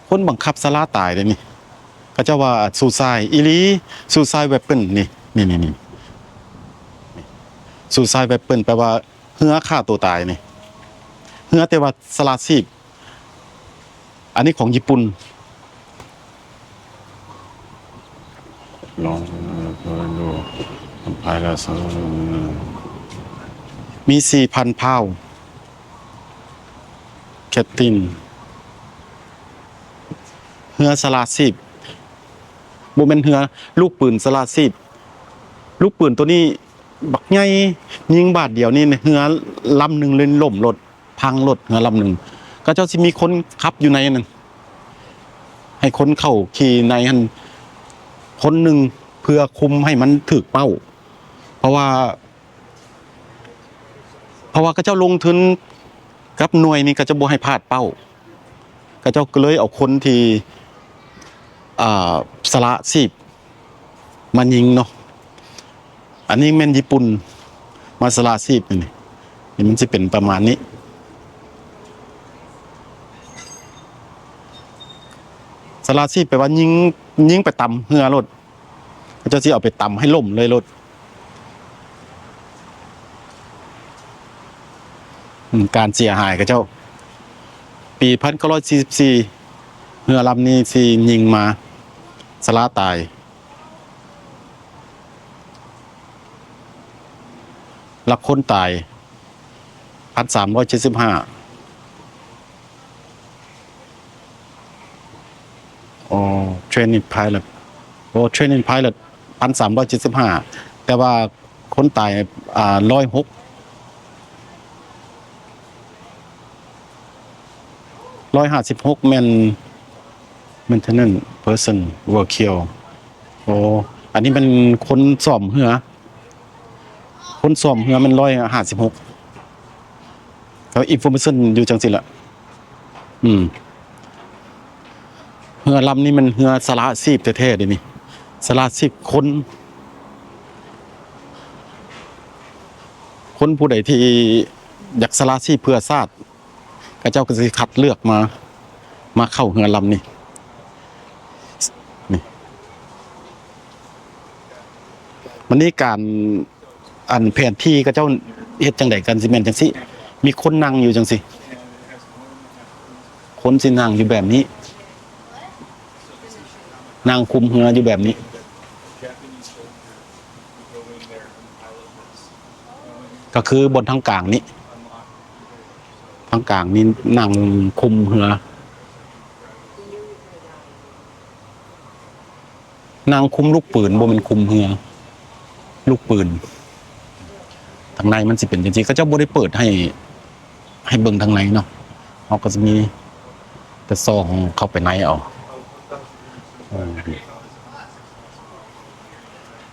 ຄົນບັງຄັບສະຫຼາຕາຍເດ້ນີ້. ເຂົາເຈົ້າວ່າ suicide ອີ່ຫຼີ suicide weapon ນີ້ ນີ້ໆ suicide weapon ແປວ່າເຮືອຂ້າໂຕຕາຍນີ້. ເຮືອແຕ່ວ່າສະຫຼາດຊີບ. ອັນນີ້ຂອງຍີ່ປຸ່ນ. ລອງເບິ່ງດູ ໄປແລ້ວ ມີສີ່ພັນພາວ ແຄັບຕິນ ເຮືອສະຫຼາດຊີບ ບໍ່ແມ່ນເຮືອ ລູກປືນສະຫຼາດຊີບ. ລູກປືນໂຕນີ້ບັກໃຫຍ່ ຍິງບາດດຽວນີ້ ເຮືອລຳໜຶ່ງເລີຍລົ້ມໂລດ. ພັງໂລດເຮືອລຳໜຶ່ງ. ເຂົາເຈົ້າຊິມີຄົນຂັບຢູ່ໃນນັ້ນ ໃຫ້ຄົນເຂົ້າຂີ່ໃນຫັ້ນຄົນໜຶ່ງ ເພື່ອຄຸມໃຫ້ມັນຖືກເປົ້າ. ເພາະວ່າ ເພາະວ່າເຂົາເຈົ້າລົງທຶນກັບໜ່ວຍນີ້ ເຂົາເຈົ້າບໍ່ໃຫ້ພາດເປົ້າ. ເຂົາເຈົ້າກໍເລີຍເອົາຄົນທີ່ ອ່າ ສະຫຼະຊີບມາຍິງເນາະ. ອັນນີ້ແມ່ນຍີ່ປຸ່ນມາສະຫຼະຊີບນີ້ ນີ້ມັນຊິເປັນປະມານນີ້. ສະຫຼະຊີບແປວ່າຍິງ ຍິງໄປຕຳເຮືອໂລດ. ເຂົາເຈົ້າຊິເອົາໄປຕຳໃຫ້ລົ້ມເລີຍໂລດ. ອືມ ການເສຍຫາຍເຂົາເຈົ້າ ປີພັນເກົ້າຮ້ອຍສີ່ສິບສີ່ ເຮືອລຳນີ້ຊິຍິງມາ ສະຫຼະຕາຍ ລັກຄົນຕາຍ ພັນສາມຮ້ອຍເຈັດສິບຫ້າ. ອໍ training pilot ໂອ້ training pilot ພັນສາມຮ້ອຍເຈັດສິບຫ້າ ແຕ່ວ່າຄົນຕາຍ ອ່າ ຮ້ອຍຫົກ ຮ້ອຍຫ້າສິບຫົກ ແມ່ນ maintenance person were killed. ໂອ້ ອັນນີ້ແມ່ນຄົນສ້ອມເຮືອ ຄົນສ້ອມເຮືອແມ່ນຮ້ອຍຫ້າສິບຫົກ ແລ້ວ information ຢູ່ຈັ່ງຊີ້ລະ. ອືມ ເຮືອລຳນີ້ແມ່ນເຮືອສະຫຼະຊີບແທ້ໆເດ້ນີ້ ສະຫຼະຊີບ. ຄົນ ຄົນຜູ້ໃດທີ່ຢາກສະຫຼະຊີບເພື່ອຊາດ ເຂົາເຈົ້າກໍຊິຄັດເລືອກມາ ມາເຂົ້າເຮືອລຳນີ້ ນີ້. ບັດນີ້ການ ອັນແຜນທີ່ເຂົາເຈົ້າເຮັດຈັ່ງໃດກັນ ຊິແມ່ນຈັ່ງຊີ້ ມີຄົນນັ່ງຢູ່ຈັ່ງຊີ້ ຄົນຊິນັ່ງຢູ່ແບບນີ້ ນັ່ງຄຸມເຮືອຢູ່ແບບນີ້ ກໍຄືບ່ອນທາງກາງນີ້ ທາງກາງນີ້ນັ່ງຄຸມເຮືອ ນັ່ງຄຸມລູກປືນ ບໍ່ແມ່ນຄຸມເຮືອ ລູກປືນ. ທາງໃນມັນຊິເປັນຈັ່ງຊີ້ ເຂົາເຈົ້າບໍ່ໄດ້ເປີດໃຫ້ ໃຫ້ເບິ່ງທາງໃນເນາະ ເຮົາກໍຊິມີແຕ່ສ່ອງເຂົ້າໄປໃນເອົາ. ເອີ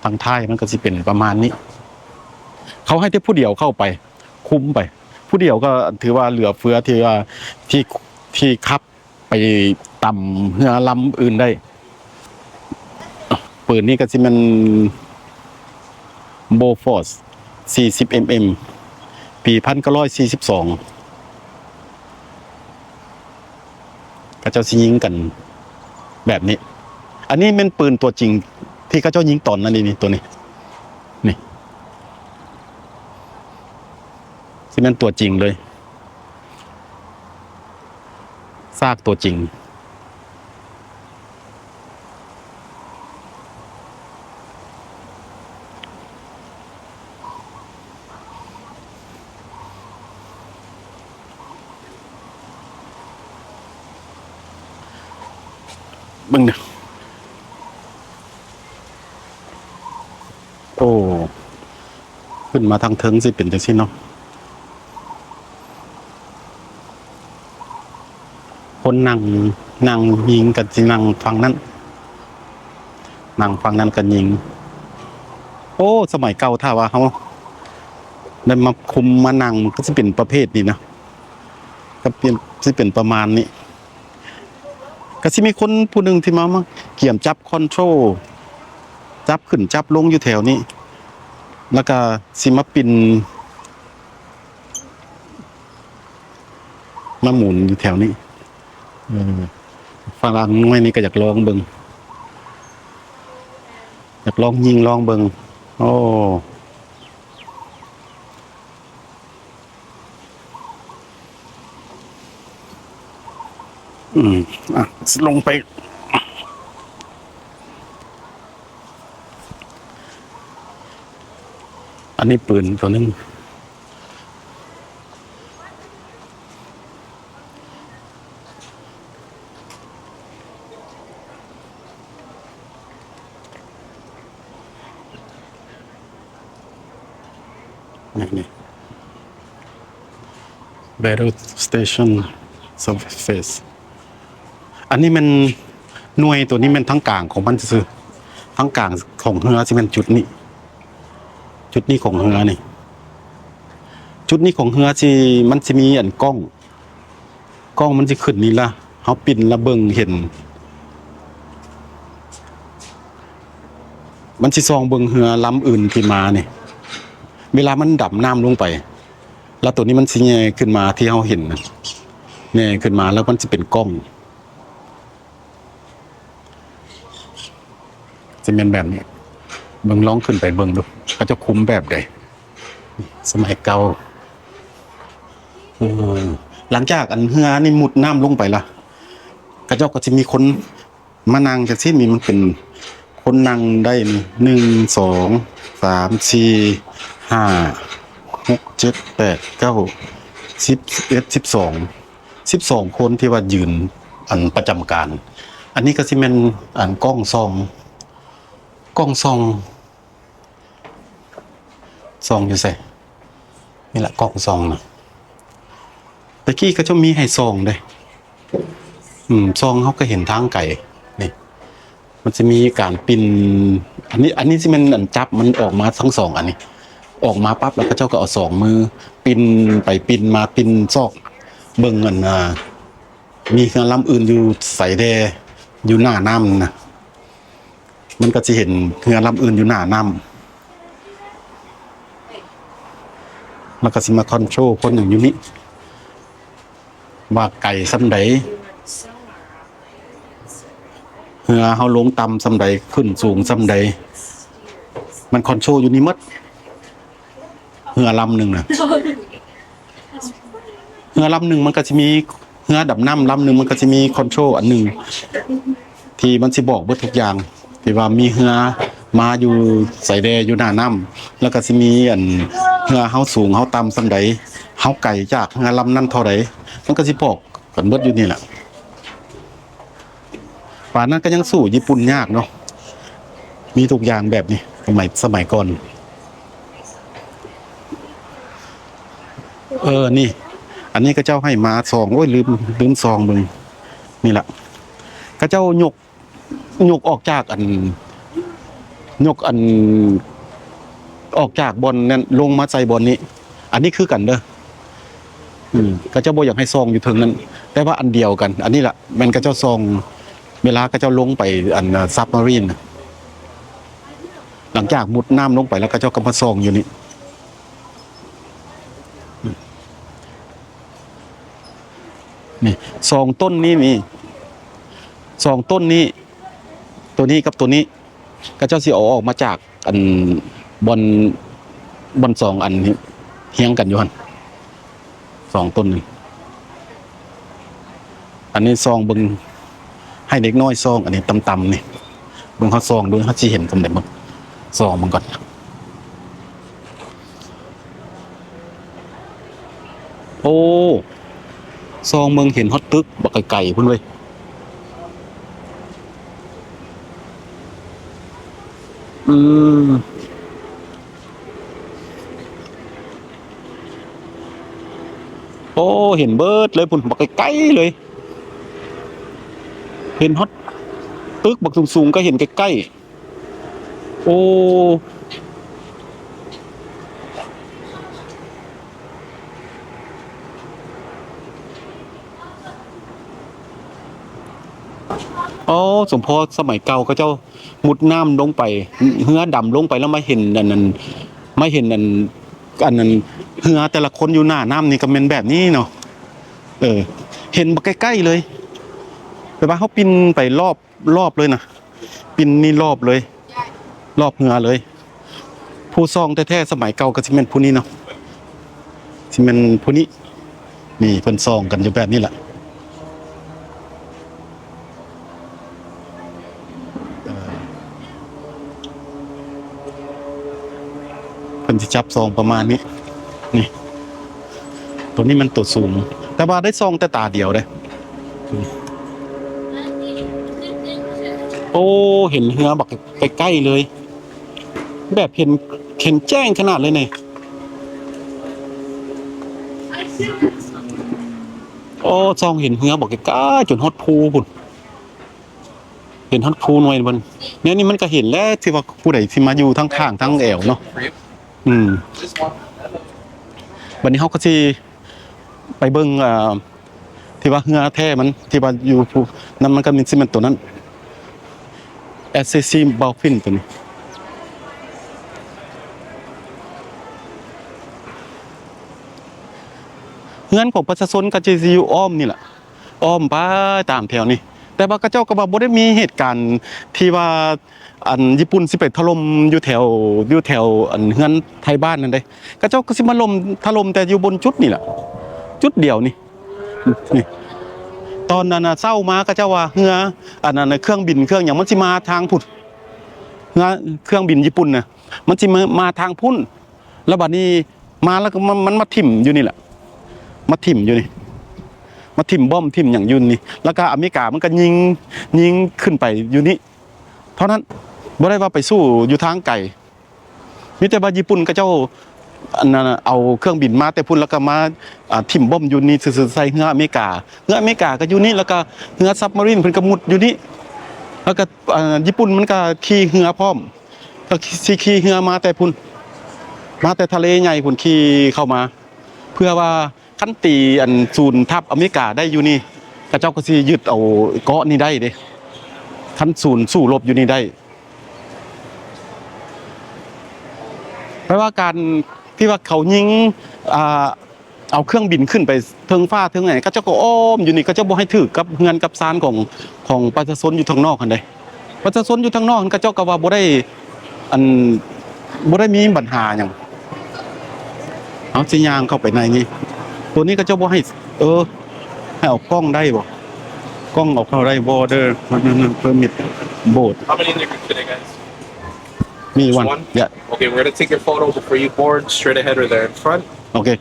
ທາງທ້າຍມັນກໍຊິເປັນປະມານນີ້ ເຂົາໃຫ້ແຕ່ຜູ້ດຽວເຂົ້າໄປ ຄຸມໄປ ຜູ້ດຽວກໍຖືວ່າເຫຼືອເຟືອ ທີ່ວ່າ ທີ່ ທີ່ຂັບ ໄປຕຳເຮືອລຳອື່ນໄດ້. ປືນນີ້ກໍຊິແມ່ນ Bofors ສີ່ສິບ ເອັມເອັມ ປີພັນເກົ້າຮ້ອຍສີ່ສິບສອງ ເຂົາເຈົ້າຊິຍິງກັນແບບນີ້. ອັນນີ້ແມ່ນປືນຕົວຈິງທີ່ເຂົາເຈົ້າຍິງຕອນນັ້ນນີ້ ຕົວນີ້ ນີ້ ຊິແມ່ນຕົວຈິງເລີຍ. ຊາກຕົວຈິງ. ເບິ່ງເດີ້. ໂອ້ ຂຶ້ນມາທາງເທິງຊິເປັນຈັ່ງຊີ້ເນາະ. ຄົນນັ່ງ ນັ່ງຍິງກໍຊິນັ່ງຝັ່ງນັ້ນ ນັ່ງຝັ່ງນັ້ນກໍຍິງ. ໂອ້ ສະໄໝເກົ່າ ຖ້າວ່າເຮົາໄດ້ມາຄຸມມານັ່ງ ມັນກໍຊິເປັນປະເພດນີ້ນະ ກໍເປັນ ຊິເປັນປະມານນີ້. ກໍຊິມີຄົນຜູ້ໜຶ່ງທີ່ມາ ມາກຽມຈັບຄອນໂທຣ ຈັບຂຶ້ນຈັບລົງຢູ່ແຖວນີ້ ແລ້ວກໍຊິມາປິ່ນ ມາໝູນຢູ່ແຖວນີ້. ເອີ ຝຣັ່ງນ້ອຍນີ້ກໍຢາກລອງເບິ່ງ ຢາກລອງຍິງລອງເບິ່ງ. ໂອ້ ອືມ ອ່ະ ລົງໄປ. ອັນນີ້ປືນຕົວໜຶ່ງ. ນີ້ ນີ້ Battle Station Surface. ອັນນີ້ແມ່ນໜ່ວຍ ຕົວນີ້ແມ່ນທາງກາງຂອງມັນຊື່ໆ ທາງກາງຂອງເຮືອຊິແມ່ນຈຸດນີ້ ຈຸດນີ້ຂອງເຮືອນີ້ ຈຸດນີ້ຂອງເຮືອຊິ ມັນຊິມີອັນກ້ອງ ກ້ອງມັນຊິຂຶ້ນນີ້ລະ ເຮົາປິ່ນລະເບິ່ງເຫັນ ມັນຊິສ່ອງເບິ່ງເຮືອລຳອື່ນທີ່ມານີ້ ເວລາມັນດຳນ້ຳລົງໄປ ລະໂຕນີ້ມັນຊິແຍ່ຂຶ້ນມາທີ່ເຮົາເຫັນນະ ແຍ່ຂຶ້ນມາ ລະມັນຊິເປັນກ້ອງ ຊິແມ່ນແບບນີ້. ເບິ່ງ ລອງຂຶ້ນໄປເບິ່ງດູ ເຂົາເຈົ້າຄຸມແບບໃດ ສະໄໝເກົ່າ. ເອີ ຫຼັງຈາກອັນເຮືອນີ້ມຸດນ້ຳລົງໄປລະ ເຂົາເຈົ້າກໍຊິມີຄົນມານັ່ງຈັ່ງຊີ້ ມີ ມັນເປັນຄົນນັ່ງໄດ້ນີ້ ໜຶ່ງ ສອງ ສາມ ສີ່ ຫ້າ ຫົກ ເຈັດ ແປດ ເກົ້າ ສິບ ສິບເອັດ ສິບສອງ ສິບສອງຄົນທີ່ວ່າຢືນອັນປະຈຳການ. ອັນນີ້ກໍຊິແມ່ນອັນກ້ອງສ່ອງ ກ້ອງສ່ອງ ສ່ອງຢູ່ໃສ? ນີ້ລະກ້ອງສ່ອງນະ. ແຕ່ກີ້ເຂົາເຈົ້າມີໃຫ້ສ່ອງເດ້. ອືມ ສ່ອງເຮົາກໍເຫັນທາງໄກ. ນີ້ ມັນຊິມີການປິ່ນ ອັນນີ້ ອັນນີ້ຊິແມ່ນອັນຈັບມັນອອກມາທັງສອງອັນນີ້ ອອກມາປັບ ແລ້ວເຂົາເຈົ້າກໍເອົາສອງມືປິ່ນໄປປິ່ນມາ ປິ່ນຊອກເບິ່ງອັນ ອ່າ ມີເຮືອລຳອື່ນຢູ່ໃສແດ່ ຢູ່ໜ້ານ້ຳນະ. ມັນກໍຊິເຫັນເຮືອລຳອື່ນຢູ່ໜ້ານ້ຳ ແລ້ວກໍຊິມາຄອນໂທຣຄົນຫຍັງຢູ່ນີ້ ວ່າໄກສ່ຳໃດ ເຮືອເຮົາລົງຕ່ຳສ່ຳໃດ ຂຶ້ນສູງສ່ຳໃດ ມັນຄອນໂທຣຢູ່ນີ້ໝົດ. ເຮືອລຳໜຶ່ງນະ ເຮືອລຳໜຶ່ງມັນກໍຊິມີ ເຮືອດຳນ້ຳລຳໜຶ່ງມັນກໍຊິມີຄອນໂທຣອັນໜຶ່ງ ທີ່ມັນຊິບອກເບິດທຸກຢ່າງ ທີ່ວ່າມີເຮືອມາຢູ່ໃສແດ່ຢູ່ໜ້ານ້ຳ ແລ້ວກໍຊິມີອັນເຮືອເຮົາສູງເຮົາຕ່ຳສ່ຳໃດ ເຮົາໄກຈາກເຮືອລຳນັ້ນເທົ່າໃດ ມັນກໍຊິບອກກັນເບິດຢູ່ນີ້ແຫຼະ. ປານນັ້ນກໍຍັງສູ້ຍີ່ປຸ່ນຍາກເນາະ ມີທຸກຢ່າງແບບນີ້ ສະໄໝ ສະໄໝກ່ອນ. ເອີ ນີ້ ອັນນີ້ເຂົາເຈົ້າໃຫ້ມາສ່ອງ ໂອ້ຍ ລືມ ລືມສ່ອງເບິ່ງ ນີ້ລະ ເຂົາເຈົ້າຍົກ ຍົກອອກຈາກອັນ ຍົກອັນ ອອກຈາກບ່ອນນັ້ນລົງມາໃສ່ບ່ອນນີ້ ອັນນີ້ຄືກັນເດີ. ອືມ ເຂົາເຈົ້າບໍ່ຢາກໃຫ້ສ່ອງຢູ່ເທິງນັ້ນ ແຕ່ວ່າອັນດຽວກັນ ອັນນີ້ລະແມ່ນເຂົາເຈົ້າສ່ອງ ເວລາເຂົາເຈົ້າລົງໄປອັນ ຊັບມາຣີນ ຫຼັງຈາກມຸດນ້ຳລົງໄປແລ້ວ ເຂົາເຈົ້າກໍມາສ່ອງຢູ່ນີ້. ນີ້ ສອງຕົ້ນນີ້ ນີ້ ສອງຕົ້ນນີ້ ໂຕນີ້ກັບໂຕນີ້ ເຂົາເຈົ້າຊິເອົາອອກມາຈາກອັນ ບ່ອນ ບ່ອນສອງອັນຮຽງກັນຢູ່ຫັ້ນ ສອງຕົ້ນນີ້. ອັນນີ້ສ່ອງເບິ່ງ ໃຫ້ເດັກນ້ອຍສ່ອງ ອັນນີ້ຕ່ຳໆນີ້ ເບິ່ງ ເຮົາສ່ອງເບິ່ງ ເຮົາຊິເຫັນສ່ຳໃດເບິ່ງ ສ່ອງເບິ່ງກ່ອນ. ໂອ້ ສ່ອງເບິ່ງເຫັນຮອດຕຶກບັກໄກໆພຸ້ນເວີຍ. ອືມ ໂອ້ ເຫັນເບິດເລີຍພຸ້ນ ບັກໄກໆເລີຍ ເຫັນຮອດຕຶກບັກສູງໆ ກໍເຫັນໃກ້ໆ. ໂອ້ ໂອ້ ສົມພໍສະໄໝເກົ່າເຂົາເຈົ້າມຸດນ້ຳລົງໄປ ເຮືອດຳລົງໄປ ແລ້ວມາເຫັນອັນນັ້ນ ມາເຫັນອັນ ອັນນັ້ນ ເຮືອແຕ່ລະຄົນຢູ່ໜ້ານ້ຳນີ້ກໍແມ່ນແບບນີ້ເນາະ. ເອີ ເຫັນບັກໃກ້ໆເລີຍ ແບບວ່າເຮົາປິ່ນໄປລອບ ລອບເລີຍນະ ປິ່ນນີ້ລອບເລີຍ ລອບເຮືອເລີຍ. ຜູ້ຊ່ອງແທ້ໆສະໄໝເກົ່າກໍຊິແມ່ນຜູ້ນີ້ເນາະ ຊິແມ່ນຜູ້ນີ້. ນີ້ເພິ່ນສ່ອງກັນຢູ່ແບບນີ້ລະ ເອີ ເພິ່ນຊິຈັບສ່ອງປະມານນີ້ ນີ້ ໂຕນີ້ມັນໂຕສູງ ແຕ່ວ່າໄດ້ສ່ອງແຕ່ຕາດຽວເດ້. ໂອ້ ເຫັນເຮືອບັກໃກ້ໆເລີຍ ແບບເຫັນ ເຫັນແຈ້ງຂະໜາດເລີຍນີ້. ໂອ້ ສ່ອງເຫັນເຮືອບັກໃກ້ໆ ຈົນຮອດພູພຸ້ນ ເຫັນຮອດພູໜ່ວຍເພິ່ນ. ແນວນີ້ມັນກໍເຫັນແລ້ວ ທີ່ວ່າຜູ້ໃດທີ່ມາຢູ່ທາງຂ້າງທາງແອວເນາະ. ອືມ ບັດນີ້ເຮົາກໍຊິໄປເບິ່ງ ເອີ ທີ່ວ່າເຮືອແທ້ມັນ ທີ່ວ່າຢູ່ພູນັ້ນ ມັນກໍມີຊິແມ່ນໂຕນັ້ນ ແອັດຊີຊີ ດອລຟິນ ໂຕນີ້. ເຮືອນຂອງປະຊາຊົນກໍຈະຢູ່ອ້ອມນີ້ລະ ອ້ອມໄປຕາມແຖວນີ້ ແຕ່ວ່າເຂົາເຈົ້າກໍວ່າບໍ່ໄດ້ມີເຫດການທີ່ວ່າ ອັນຍີ່ປຸ່ນຊິໄປຖະຫຼົ່ມຢູ່ແຖວ ຢູ່ແຖວອັນເຮືອນໄທບ້ານນັ້ນເດ້. ເຂົາເຈົ້າກໍຊິມາລົມ ຖະຫຼົ່ມແຕ່ຢູ່ບົນຈຸດນີ້ລະ ຈຸດດຽວນີ້ ນີ້. ຕອນນັ້ນນະເຊົ້າມາເຂົາເຈົ້າວ່າເຮືອ ອັນນັ້ນນະ ເຄື່ອງບິນເຄື່ອງຫຍັງມັນຊິມາທາງພຸ້ນ ເຮືອເຄື່ອງບິນຍີ່ປຸ່ນນະ ມັນຊິມາ ມາທາງພຸ້ນ. ແລ້ວບັດນີ້ມາແລ້ວກໍມັນ ມັນມາຖິ້ມຢູ່ນີ້ແຫຼະ ມາຖິ້ມຢູ່ນີ້ ມາຖິ້ມບອມຖິ້ມຫຍັງຢູ່ນີ້ ແລ້ວກໍອາເມລິກາມັນກໍຍິງ ຍິງຂຶ້ນໄປຢູ່ນີ້ເທົ່ານັ້ນ ບໍ່ໄດ້ວ່າໄປສູ້ຢູ່ທາງໄກ. ມີແຕ່ວ່າຍີ່ປຸ່ນເຂົາເຈົ້າ ອັນນັ້ນນະ ເອົາເຄື່ອງບິນມາແຕ່ພຸ້ນ ແລ້ວກໍມາ ອ່າ ຖິ້ມບອມຢູ່ນີ້ຊື່ໆ ໃສ່ເຮືອອາເມລິກາ ເຮືອອາເມລິກາກໍຢູ່ນີ້ ແລ້ວກໍເຮືອຊັບມາຣີນເພິ່ນກໍມຸດຢູ່ນີ້ ແລ້ວກໍ ອ່າ ຍີ່ປຸ່ນມັນກໍຂີ່ເຮືອພ້ອມ ກໍຊິຂີ່ເຮືອມາແຕ່ພຸ້ນ ມາແຕ່ທະເລໃຫຍ່ພຸ້ນ ຂີ່ເຂົ້າມາ ເພື່ອວ່າຄັນຕີອັນສູນທັບອາເມລິກາໄດ້ຢູ່ນີ້ ເຂົາເຈົ້າກໍຊິຍຶດເອົາເກາະນີ້ໄດ້ເດ້ ຄັນສູນສູ້ລົບຢູ່ນີ້ໄດ້. ແປວ່າການທີ່ວ່າເຂົາຍິງ ອ່າ ເອົາເຄື່ອງບິນຂຶ້ນໄປເທິງຟ້າເທິງຫຍັງ ເຂົາເຈົ້າກໍອ້ອມຢູ່ນີ້ ເຂົາເຈົ້າບໍ່ໃຫ້ຖືກກັບເຮືອນກັບຊານຂອງ ຂອງປະຊາຊົນຢູ່ທາງນອກຫັ້ນເດ້. ປະຊາຊົນຢູ່ທາງນອກຫັ້ນ ເຂົາເຈົ້າກໍວ່າບໍ່ໄດ້ ອັນ ບໍ່ໄດ້ມີບັນຫາຫຍັງ. ເຮົາຊິຍ່າງເຂົ້າໄປໃນນີ້ ໂຕນີ້ເຂົາເຈົ້າບໍ່ໃຫ້ ເອີ ໃຫ້ເອົາກ້ອງໄດ້ບໍ່? ກ້ອງເອົາເຂົ້າໄດ້ບໍ່ເດີ? ເປີມິດໂບດ. How many in there today, guys? Me, one. Just one? Yeah. Okay, we're gonna take your photo before you board. Straight ahead or there in front? Okay.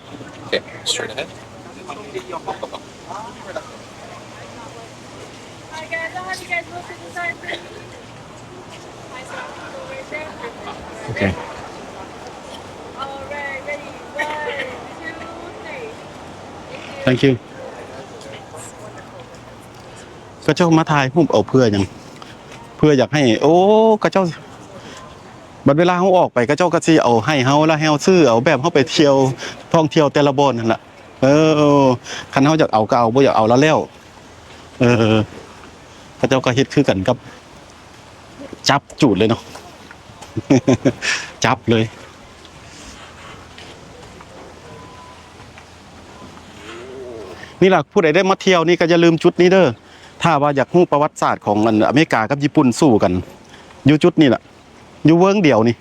Okay, straight ahead. Hi, guys. I'll have you guys look to the side, please. Okay. All right, ready? One, two, three. Thank you. ເຂົາເຈົ້າມາຖ່າຍຮູບເອົາເພື່ອຫຍັງ? ເພື່ອຢາກໃຫ້ ໂອ້ ເຂົາເຈົ້າ ບັດເວລາເຮົາອອກໄປ ເຂົາເຈົ້າກໍຊິເອົາໃຫ້ເຮົາ ແລ້ວໃຫ້ເຮົາຊື້ເອົາ ແບບເຮົາໄປທ່ຽວ ທ່ອງທ່ຽວແຕ່ລະບ່ອນຫັ້ນລະ. ເອີ ຄັນເຮົາຢາກເອົາກໍເອົາ ບໍ່ຢາກເອົາລະແລ້ວ. ເອີ ເຂົາເຈົ້າກໍເຮັດຄືກັນກັບ ຈັບຈູດເລີຍເນາະ ຈັບເລີຍ. ນີ້ລະ ຜູ້ໃດໄດ້ມາທ່ຽວນີ້ກໍຢ່າລືມຈຸດນີ້ເດີ ຖ້າວ່າຢາກຮູ້ປະຫວັດສາດຂອງອັນອາເມລິກາກັບຍີ່ປຸ່ນສູ້ກັນ ຢູ່ຈຸດນີ້ລະ ຢູ່ເວີງດຽວນີ້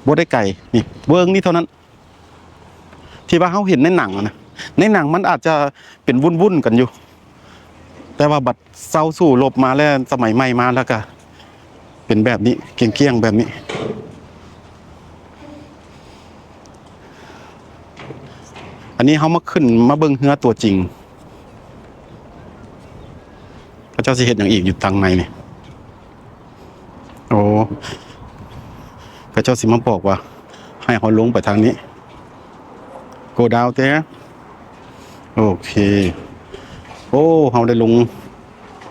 ບໍ່ໄດ້ໄກ ນີ້ເວີງນີ້ເທົ່ານັ້ນ. ທີ່ວ່າເຮົາເຫັນໃນໜັງນະ ໃນໜັງມັນອາດຈະເປັນວຸ້ນໆກັນຢູ່ ແຕ່ວ່າບັດເຊົາສູ້ລົບມາແລ້ວ ສະໄໝໃໝ່ມາແລ້ວກະເປັນແບບນີ້ ກ້ຽງໆແບບນີ້. ອັນນີ້ເຮົາມາຂຶ້ນມາເບິ່ງເຮືອຕົວຈິງ ເຂົາເຈົ້າຊິເຮັດຫຍັງອີກຢູ່ທາງໃນນີ້. ໂອ້ ເຂົາເຈົ້າຊິມາບອກວ່າໃຫ້ເຮົາລົງໄປທາງນີ້ Go down there. ໂອເຄ. ໂອ້ ເຮົາໄດ້ລົງ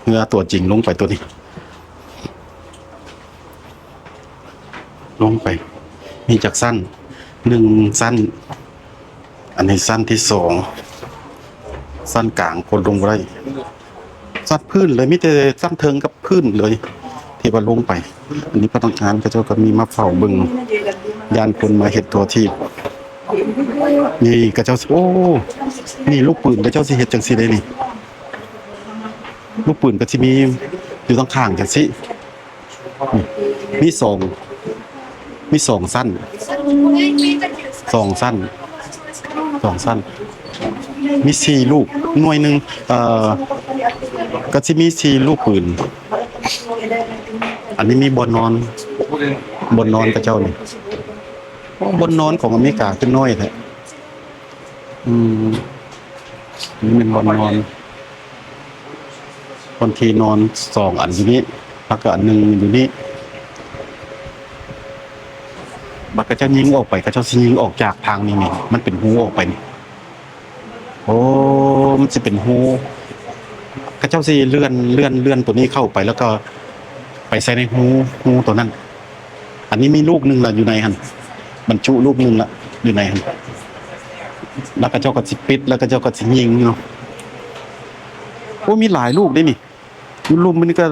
ເຮືອຕົວຈິງລົງໄປຕົວນີ້ ລົງໄປ ມີຈັກຊັ້ນ? ໜຶ່ງຊັ້ນ ອັນນີ້ຊັ້ນທີສອງ ຊັ້ນກາງຄົນລົງບໍ່ໄດ້ ຊັ້ນພື້ນເລີຍ ມີແຕ່ຊັ້ນເທິງກັບພື້ນເລີຍທີ່ວ່າລົງໄປ. ອັນນີ້ພະນັກງານເຂົາເຈົ້າກໍມີມາເຝົ້າເບິ່ງ ຢ້ານຄົນມາເຮັດຕົວະທີບ. ນີ້ເຂົາເຈົ້າ ໂອ້ ນີ້ລູກປືນເຂົາເຈົ້າຊິເຮັດຈັ່ງຊີ້ເດ້ນີ້ ລູກປືນກໍຊິມີຢູ່ທາງຂ້າງຈັ່ງຊີ້. ມີສອງ ມີສອງຊັ້ນ ສອງຊັ້ນ ສອງຊັ້ນ ມີສີ່ລູກ ໜ່ວຍໜຶ່ງ ເອີ ກໍຊິມີສີ່ລູກປືນ. ອັນນີ້ມີບ່ອນນອນ ບ່ອນນອນເຂົາເຈົ້ານີ້ ໂອ້ ບ່ອນນອນຂອງອາເມລິກາຄືນ້ອຍແທ້. ອືມ ນີ້ແມ່ນບ່ອນນອນ ບ່ອນທີ່ນອນສອງອັນຢູ່ນີ້ ແລ້ວກໍອັນໜຶ່ງຢູ່ນີ້. ບັດເຂົາເຈົ້າຍິງອອກໄປ ເຂົາເຈົ້າຊິຍິງອອກຈາກທາງນີ້ນີ້ ມັນເປັນຮູອອກໄປນີ້. ໂອ້ ມັນຊິເປັນຮູ ເຂົາເຈົ້າຊິເລື່ອນ ເລື່ອນ ເລື່ອນຕົວນີ້ເຂົ້າໄປ ແລ້ວກໍໄປໃສ່ໃນຮູ ຮູຕົວນັ້ນ. ອັນນີ້ມີລູກໜຶ່ງລະຢູ່ໃນຫັ້ນ ບັນຈຸລູກໜຶ່ງລະຢູ່ໃນຫັ້ນ ແລ້ວເຂົາເຈົ້າກໍຊິປິດ ແລ້ວເຂົາເຈົ້າກໍຊິຍິງເນາະ. ໂອ້ ມີຫຼາຍລູກເດ້ນີ້ ຢູ່ລຸ່ມນີ້ກໍ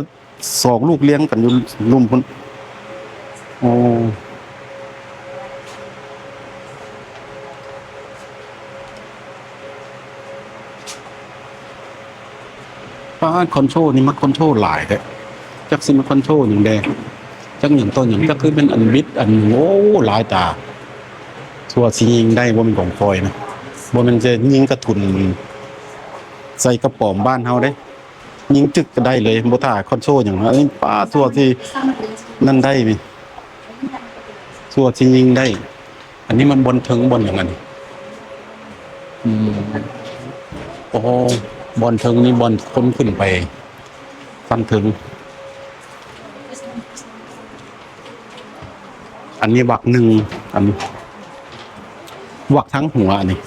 ສອງລູກລຽງກັນຢູ່ລຸ່ມພຸ້ນ. ໂອ້ ປາດ ຄອນໂທຣນີ້ມັກຄອນໂທຣຫຼາຍແທ້ ຈັກຊິມາຄອນໂທຣຫຍັງແດ່ ຈັກຫຍັງຕໍ່ຫຍັງ ຈັກຄືແມ່ນອັນບິດອັນ ໂອ້ ຫຼາຍຕາ. ຊົ່ວຊິຍິງໄດ້ ບໍ່ແມ່ນຂອງຂ້ອຍນະ ບໍ່ແມ່ນຈະຍິງກະທຸນໃສ່ກະປອມບ້ານເຮົາເດ້ ຍິງຈຶກກໍໄດ້ເລີຍ ບໍ່ຖ້າຄອນໂທຣຫຍັງນະ. ອັນນີ້ປາດ ຊົ່ວຊິນັ້ນໄດ້ນີ້ ຊົ່ວຊິຍິງໄດ້. ອັນນີ້ມັນບ່ອນເທິງບ່ອນຫຍັງອັນນີ້? ອືມ ໂອ້ ບ່ອນເທິງນີ້ບ່ອນຄົນຂຶ້ນໄປຊັ້ນເທິງ. ອັນນີ້ວັກໜຶ່ງ ອັນນີ້ວັກທາງຫົວ ອັນນີ້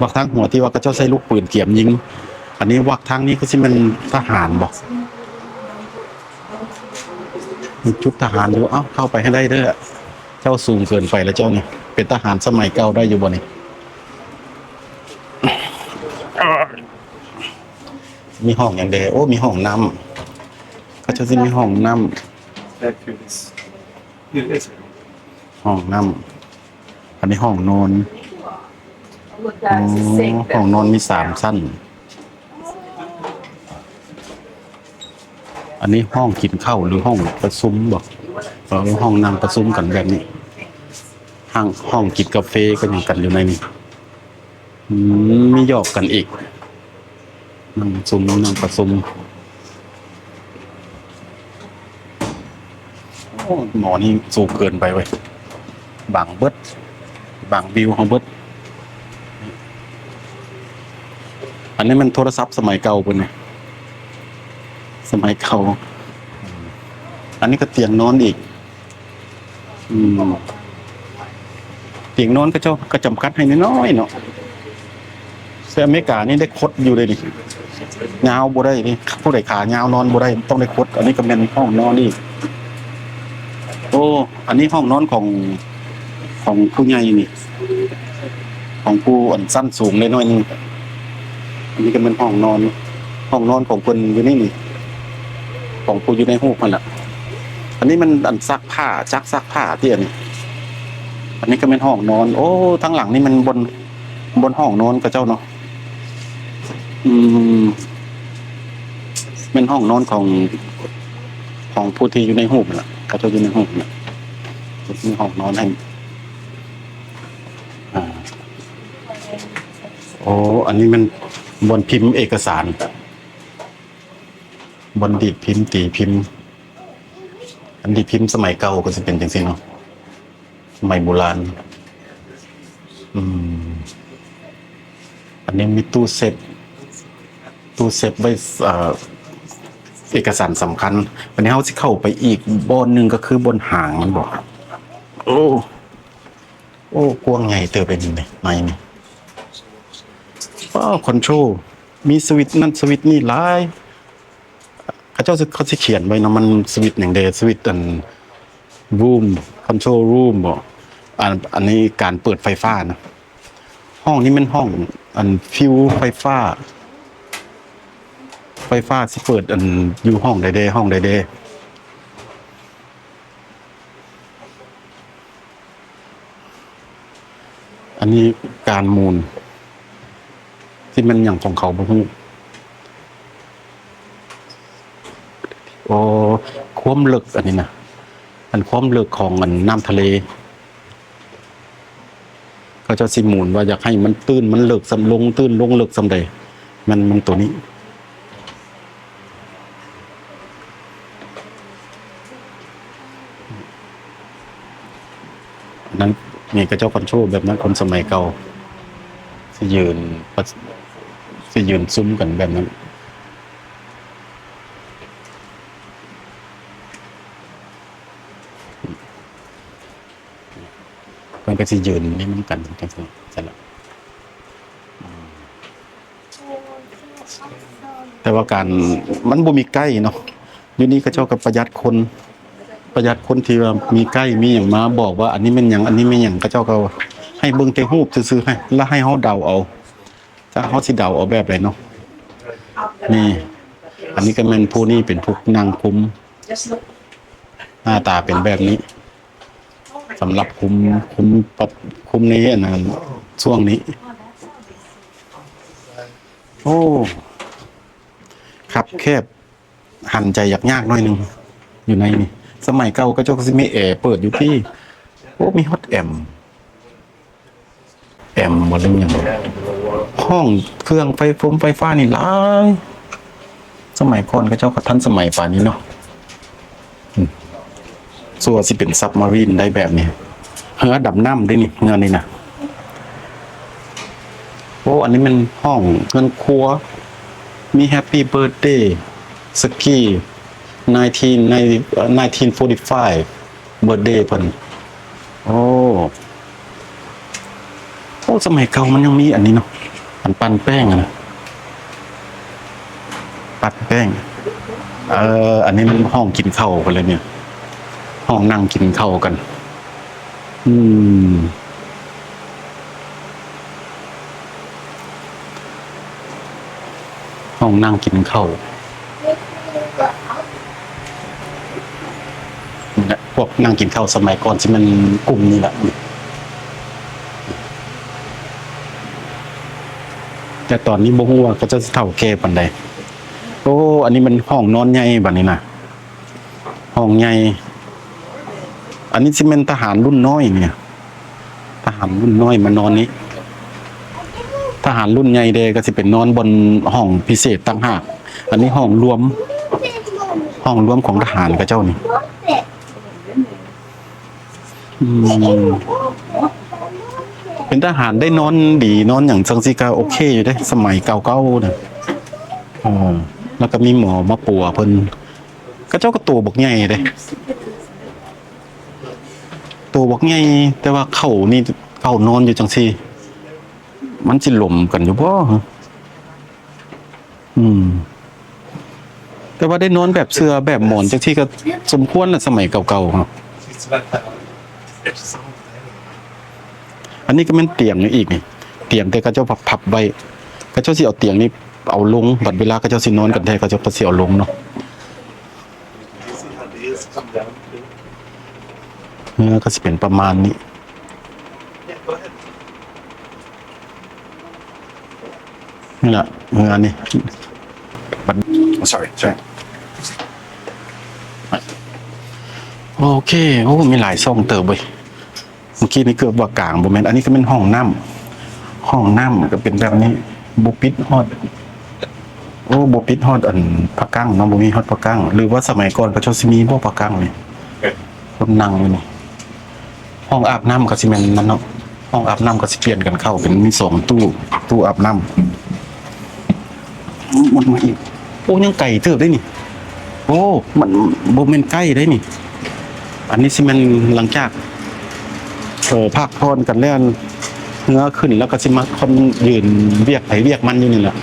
ວັກທາງຫົວທີ່ວ່າເຂົາເຈົ້າໃຊ້ລູກປືນກຽມຍິງ. ອັນນີ້ວັກທາງນີ້ຄືຊິແມ່ນທະຫານບໍ່? ມີຈຸດທະຫານຢູ່. ເອົ້າ ເຂົ້າໄປໃຫ້ໄດ້ເດີ້. ເຈົ້າສູງເກີນໄປແລ້ວເຈົ້ານີ້. ເປັນທະຫານສະໄໝເກົ່າໄດ້ຢູ່ບໍ່ນີ້? ມີຫ້ອງຫຍັງແດ່? ໂອ້ ມີຫ້ອງນ້ຳ. ເຂົາເຈົ້າຊິມີຫ້ອງນ້ຳ. ຫ້ອງນ້ຳ. ອັນນີ້ຫ້ອງນອນ. ອໍ ຫ້ອງນອນມີສາມຊັ້ນ. ອັນນີ້ຫ້ອງກິນເຂົ້າ ຫຼື ຫ້ອງປະຊຸມບໍ? ເອີ ຫ້ອງນັ່ງປະຊຸມກັນແບບນີ້. ຫ້ອງ ຫ້ອງກິນກາເຟກັນຫຍັງກັນຢູ່ໃນນີ້. ອືມ ມີຫຍອກກັນອີກ. ນັ່ງປະຊຸມ ນັ່ງປະຊຸມ. ໂອ້ ໝໍນີ້ສູງເກີນໄປເວີຍ ບັງເບິດ ບັງວິວເຮົາເບິດ. ອັນນີ້ມັນໂທລະສັບສະໄໝເກົ່າເພິ່ນນີ້ ສະໄໝເກົ່າ. ອັນນີ້ກໍຕຽງນອນອີກ. ອືມ ຕຽງນອນເຂົາເຈົ້າກໍຈຳກັດໃຫ້ນ້ອຍໆເນາະ. ແຕ່ອາເມລິການີ້ໄດ້ຄົດຢູ່ເດ້ນີ້ ຍາວບໍ່ໄດ້ນີ້ ຜູ້ໃດຂາຍາວນອນບໍ່ໄດ້ ຕ້ອງໄດ້ຄົດ. ອັນນີ້ກໍແມ່ນຫ້ອງນອນອີກ. ໂອ້ ອັນນີ້ຫ້ອງນອນຂອງ ຂອງຜູ້ໃຫຍ່ນີ້ ຂອງຜູ້ອັນຊັ້ນສູງໄດ້ໜ້ອຍໜຶ່ງ. ອັນນີ້ກໍແມ່ນຫ້ອງນອນ ຫ້ອງນອນຂອງເພິ່ນຢູ່ໃນນີ້ ຂອງຜູ້ຢູ່ໃນຮູບຫັ້ນລະ. ອັນນີ້ມັນອັນຊັກຜ້າ ຈັກຊັກຜ້າຕິອັນນີ້. ອັນນີ້ກໍແມ່ນຫ້ອງນອນ. ໂອ້ ທາງຫຼັງນີ້ມັນບ່ອນ ບ່ອນຫ້ອງນອນເຂົາເຈົ້າເນາະ. ອືມ ແມ່ນຫ້ອງນອນຂອງ ຂອງຜູ້ທີ່ຢູ່ໃນຮູບຫັ້ນລະ ເຂົາເຈົ້າຢູ່ໃນຮູບຫັ້ນລະ ມີຫ້ອງນອນໃຫ້. ອ່າ ໂອ້ ອັນນີ້ແມ່ນບ່ອນພິມເອກະສານ ບ່ອນດີດພິມ ຕີພິມ. ອັນດີດພິມສະໄໝເກົ່າກໍຊິເປັນຈັ່ງຊີ້ເນາະ ສະໄໝໂບລານ. ອືມ ອັນນີ້ມີຕູ້ເຊັບ ຕູ້ເຊັບໄວ້ ເອີ ເອກະສານສຳຄັນ. ບັດນີ້ເຮົາຊິເຂົ້າໄປອີກບ່ອນໜຶ່ງ ກໍຄືບ່ອນຫາງມັນບໍ? ໂອ້ ໂອ້ ກວ້າງໃຫຍ່ເຕີບເດນີ້ ໃນນີ້ ວ້າວ ຄອນໂທຣ ມີສະວິດນັ້ນສະວິດນີ້ຫຼາຍ. ເຂົາເຈົ້າ ເຂົາຊິຂຽນໄວ້ເນາະ ມັນສະວິດຫຍັງແດ່ ສະວິດອັນ ຣູມ ຄອນໂທຣຣູມບໍ ອັນ ອັນນີ້ການເປີດໄຟຟ້ານະ. ຫ້ອງນີ້ແມ່ນຫ້ອງອັນຟິວໄຟຟ້າ ໄຟຟ້າຊິເປີດອັນຢູ່ຫ້ອງໃດແດ່ ຫ້ອງໃດແດ່. ອັນນີ້ການໝູນ ຊິແມ່ນຫຍັງຂອງເຂົາບໍ່ຮູ້. ໂອ້ ຄວາມເລິກອັນນີ້ນະ ອັນຄວາມເລິກຂອງອັນນ້ຳທະເລ ເຂົາເຈົ້າຊິໝູນວ່າຢາກໃຫ້ມັນຕື້ນ ມັນເລິກສ່ຳ ລົງ ຕື້ນ ລົງ ເລິກສ່ຳໃດ ແມ່ນ ແມ່ນໂຕນີ້. ອັນນັ້ນ ນີ້ເຂົາເຈົ້າຄອນໂທຣແບບນັ້ນ ຄົນສະໄໝເກົ່າຊິຢືນ ຊິຢືນຊຸມກັນແບບນັ້ນ. ເພິ່ນກໍຊິຢືນນຳກັນຈັ່ງຊີ້ ຊັ້ນລະ. ແຕ່ວ່າການ ມັນບໍ່ມີໄກເນາະ ຢູ່ນີ້ເຂົາເຈົ້າກໍປະຢັດຄົນ ປະຢັດຄົນທີ່ວ່າມີໄກມີຫຍັງມາບອກວ່າອັນນີ້ແມ່ນຫຍັງ ອັນນີ້ແມ່ນຫຍັງ ເຂົາເຈົ້າກໍໃຫ້ເບິ່ງແຕ່ຮູບຊື່ໆ ໃຫ້ ແລ້ວໃຫ້ເຮົາເດົາເອົາ ຈັກເຮົາຊິເດົາເອົາແບບໃດເນາະ. ນີ້ ອັນນີ້ກໍແມ່ນ ຜູ້ນີ້ເປັນຜູ້ນັ່ງຄຸມ ໜ້າຕາເປັນແບບນີ້ ສຳລັບຄຸມ ຄຸມປັບ ຄຸມໃນອັນນັ້ນ ຊ່ວງນີ້. ໂອ້ ຄັບແຄບ ຫັນໃຈຢາກຍາກໜ້ອຍໜຶ່ງ ຢູ່ໃນນີ້. ສະໄໝເກົ່າເຂົາເຈົ້າກໍຊິມີແອເປີດຢູ່ພີ້. ໂອ້ ມີຮອດແອມ ແອມບໍ່ ຫຼືຫຍັງ ຫ້ອງເຄື່ອງໄຟຟົງໄຟຟ້ານີ້ຫຼາຍ. ສະໄໝກ່ອນເຂົາເຈົ້າກໍທັນສະໄໝປານນີ້ເນາະ. ອືມ ຊົ່ວຊິເປັນຊັບມາຣີນໄດ້ແບບນີ້ ເຮືອດຳນ້ຳເດ້ນີ້ ເຮືອນີ້ນະ. ໂອ້ ອັນນີ້ແມ່ນຫ້ອງເຮືອນຄົວ ມີ Happy Birthday Ski nineteen ໃນ nineteen forty-five birthday ເພິ່ນ. ໂອ້ ໂອ້ ສະໄໝເກົ່າມັນຍັງມີອັນນີ້ເນາະ ອັນປັ້ນແປ້ງຫັ້ນນະ ປັ້ນແປ້ງ. ເອີ ອັນນີ້ມັນຫ້ອງກິນເຂົ້າເພິ່ນເລີຍນີ້ ຫ້ອງນັ່ງກິນເຂົ້າກັນ. ອືມ ຫ້ອງນັ່ງກິນເຂົ້າ ນີ້ແຫຼະ ພວກນັ່ງກິນເຂົ້າສະໄໝກ່ອນຊິແມ່ນກຸ່ມນີ້ແຫຼະ. ແຕ່ຕອນນີ້ບໍ່ຮູ້ວ່າເຂົາເຈົ້າຊິເຖົ້າແກ່ປານໃດ. ໂອ້ ອັນນີ້ແມ່ນຫ້ອງນອນໃຫຍ່ບາດນີ້ນະ ຫ້ອງໃຫຍ່. ອັນນີ້ຊິແມ່ນທະຫານລຸ້ນນ້ອຍນີ້ ທະຫານລຸ້ນນ້ອຍມານອນນີ້. ທະຫານລຸ້ນໃຫຍ່ແດ່ກໍຊິໄປນອນບ່ອນຫ້ອງພິເສດຕ່າງຫາກ. ອັນນີ້ຫ້ອງລວມ ຫ້ອງລວມຂອງທະຫານເຂົາເຈົ້ານີ້. ອືມ ເປັນທະຫານໄດ້ນອນດີນອນຫຍັງຈັ່ງຊີ້ກໍໂອເຄຢູ່ເດ້ ສະໄໝເກົ່າໆນະ. ເອີ ແລ້ວກໍມີໝໍມາປົວເພິ່ນ. ເຂົາເຈົ້າກໍໂຕບັກໃຫຍ່ເດ້ ໂຕບັກໃຫຍ່ ແຕ່ວ່າເຂົານີ້ ເຂົານອນຢູ່ຈັ່ງຊີ້ ມັນຊິລົມກັນຢູ່ບໍ່? ອືມ ແຕ່ວ່າໄດ້ນອນແບບເສື່ອແບບໝອນຈັ່ງຊີ້ກໍສົມຄວນລະ ສະໄໝເກົ່າໆ. ອັນນີ້ກໍແມ່ນຕຽງນີ້ອີກນີ້ ຕຽງ ແຕ່ເຂົາເຈົ້າພັບໄວ້ ເຂົາເຈົ້າຊິເອົາຕຽງນີ້ເອົາລົງ ບັດເວລາເຂົາເຈົ້າຊິນອນກັນແທ້ ເຂົາເຈົ້າກໍຊິເອົາລົງເນາະ. ເຮືອກໍຊິເປັນປະມານນີ້. ນີ້ລະເຮືອນີ້ sorry sorry. ໂອເຄ ໂອ້ ມີຫຼາຍຊ່ອງເຕີບເວີຍ. ເມື່ອກີ້ນີ້ເກືອບວ່າກາງ ບໍ່ແມ່ນ. ອັນນີ້ກໍແມ່ນຫ້ອງນ້ຳ ຫ້ອງນ້ຳກໍເປັນແບບນີ້ ບໍ່ປິດຮອດ ໂອ້ ບໍ່ປິດຮອດອັນພະກັ້ງເນາະ ບໍ່ມີຮອດພະກັ້ງ. ຫຼືວ່າສະໄໝກ່ອນເຂົາເຈົ້າຊິມີບໍ່ພະກັ້ງນີ້ ຄົນນັ່ງຢູ່ນີ້. ຫ້ອງອາບນ້ຳກໍຊິແມ່ນນັ້ນເນາະ ຫ້ອງອາບນ້ຳກໍຊິປ່ຽນກັນເຂົ້າ ເປັນມີສອງຕູ້ ຕູ້ອາບນ້ຳ. ໝົດມາອີກ ໂອ້ ຍັງໄກເຕີບເດ້ນີ້. ໂອ້ ມັນບໍ່ແມ່ນໃກ້ເດ້ນີ້. ອັນນີ້ຊິແມ່ນຫຼັງຈາກ ເອີ ພັກຜ່ອນກັນແລ້ວ ເຮືອຂຶ້ນແລ້ວກໍຊິມາຄົນຢືນວຽກໃຜວຽກມັນຢູ່ນີ້ແຫຼະ.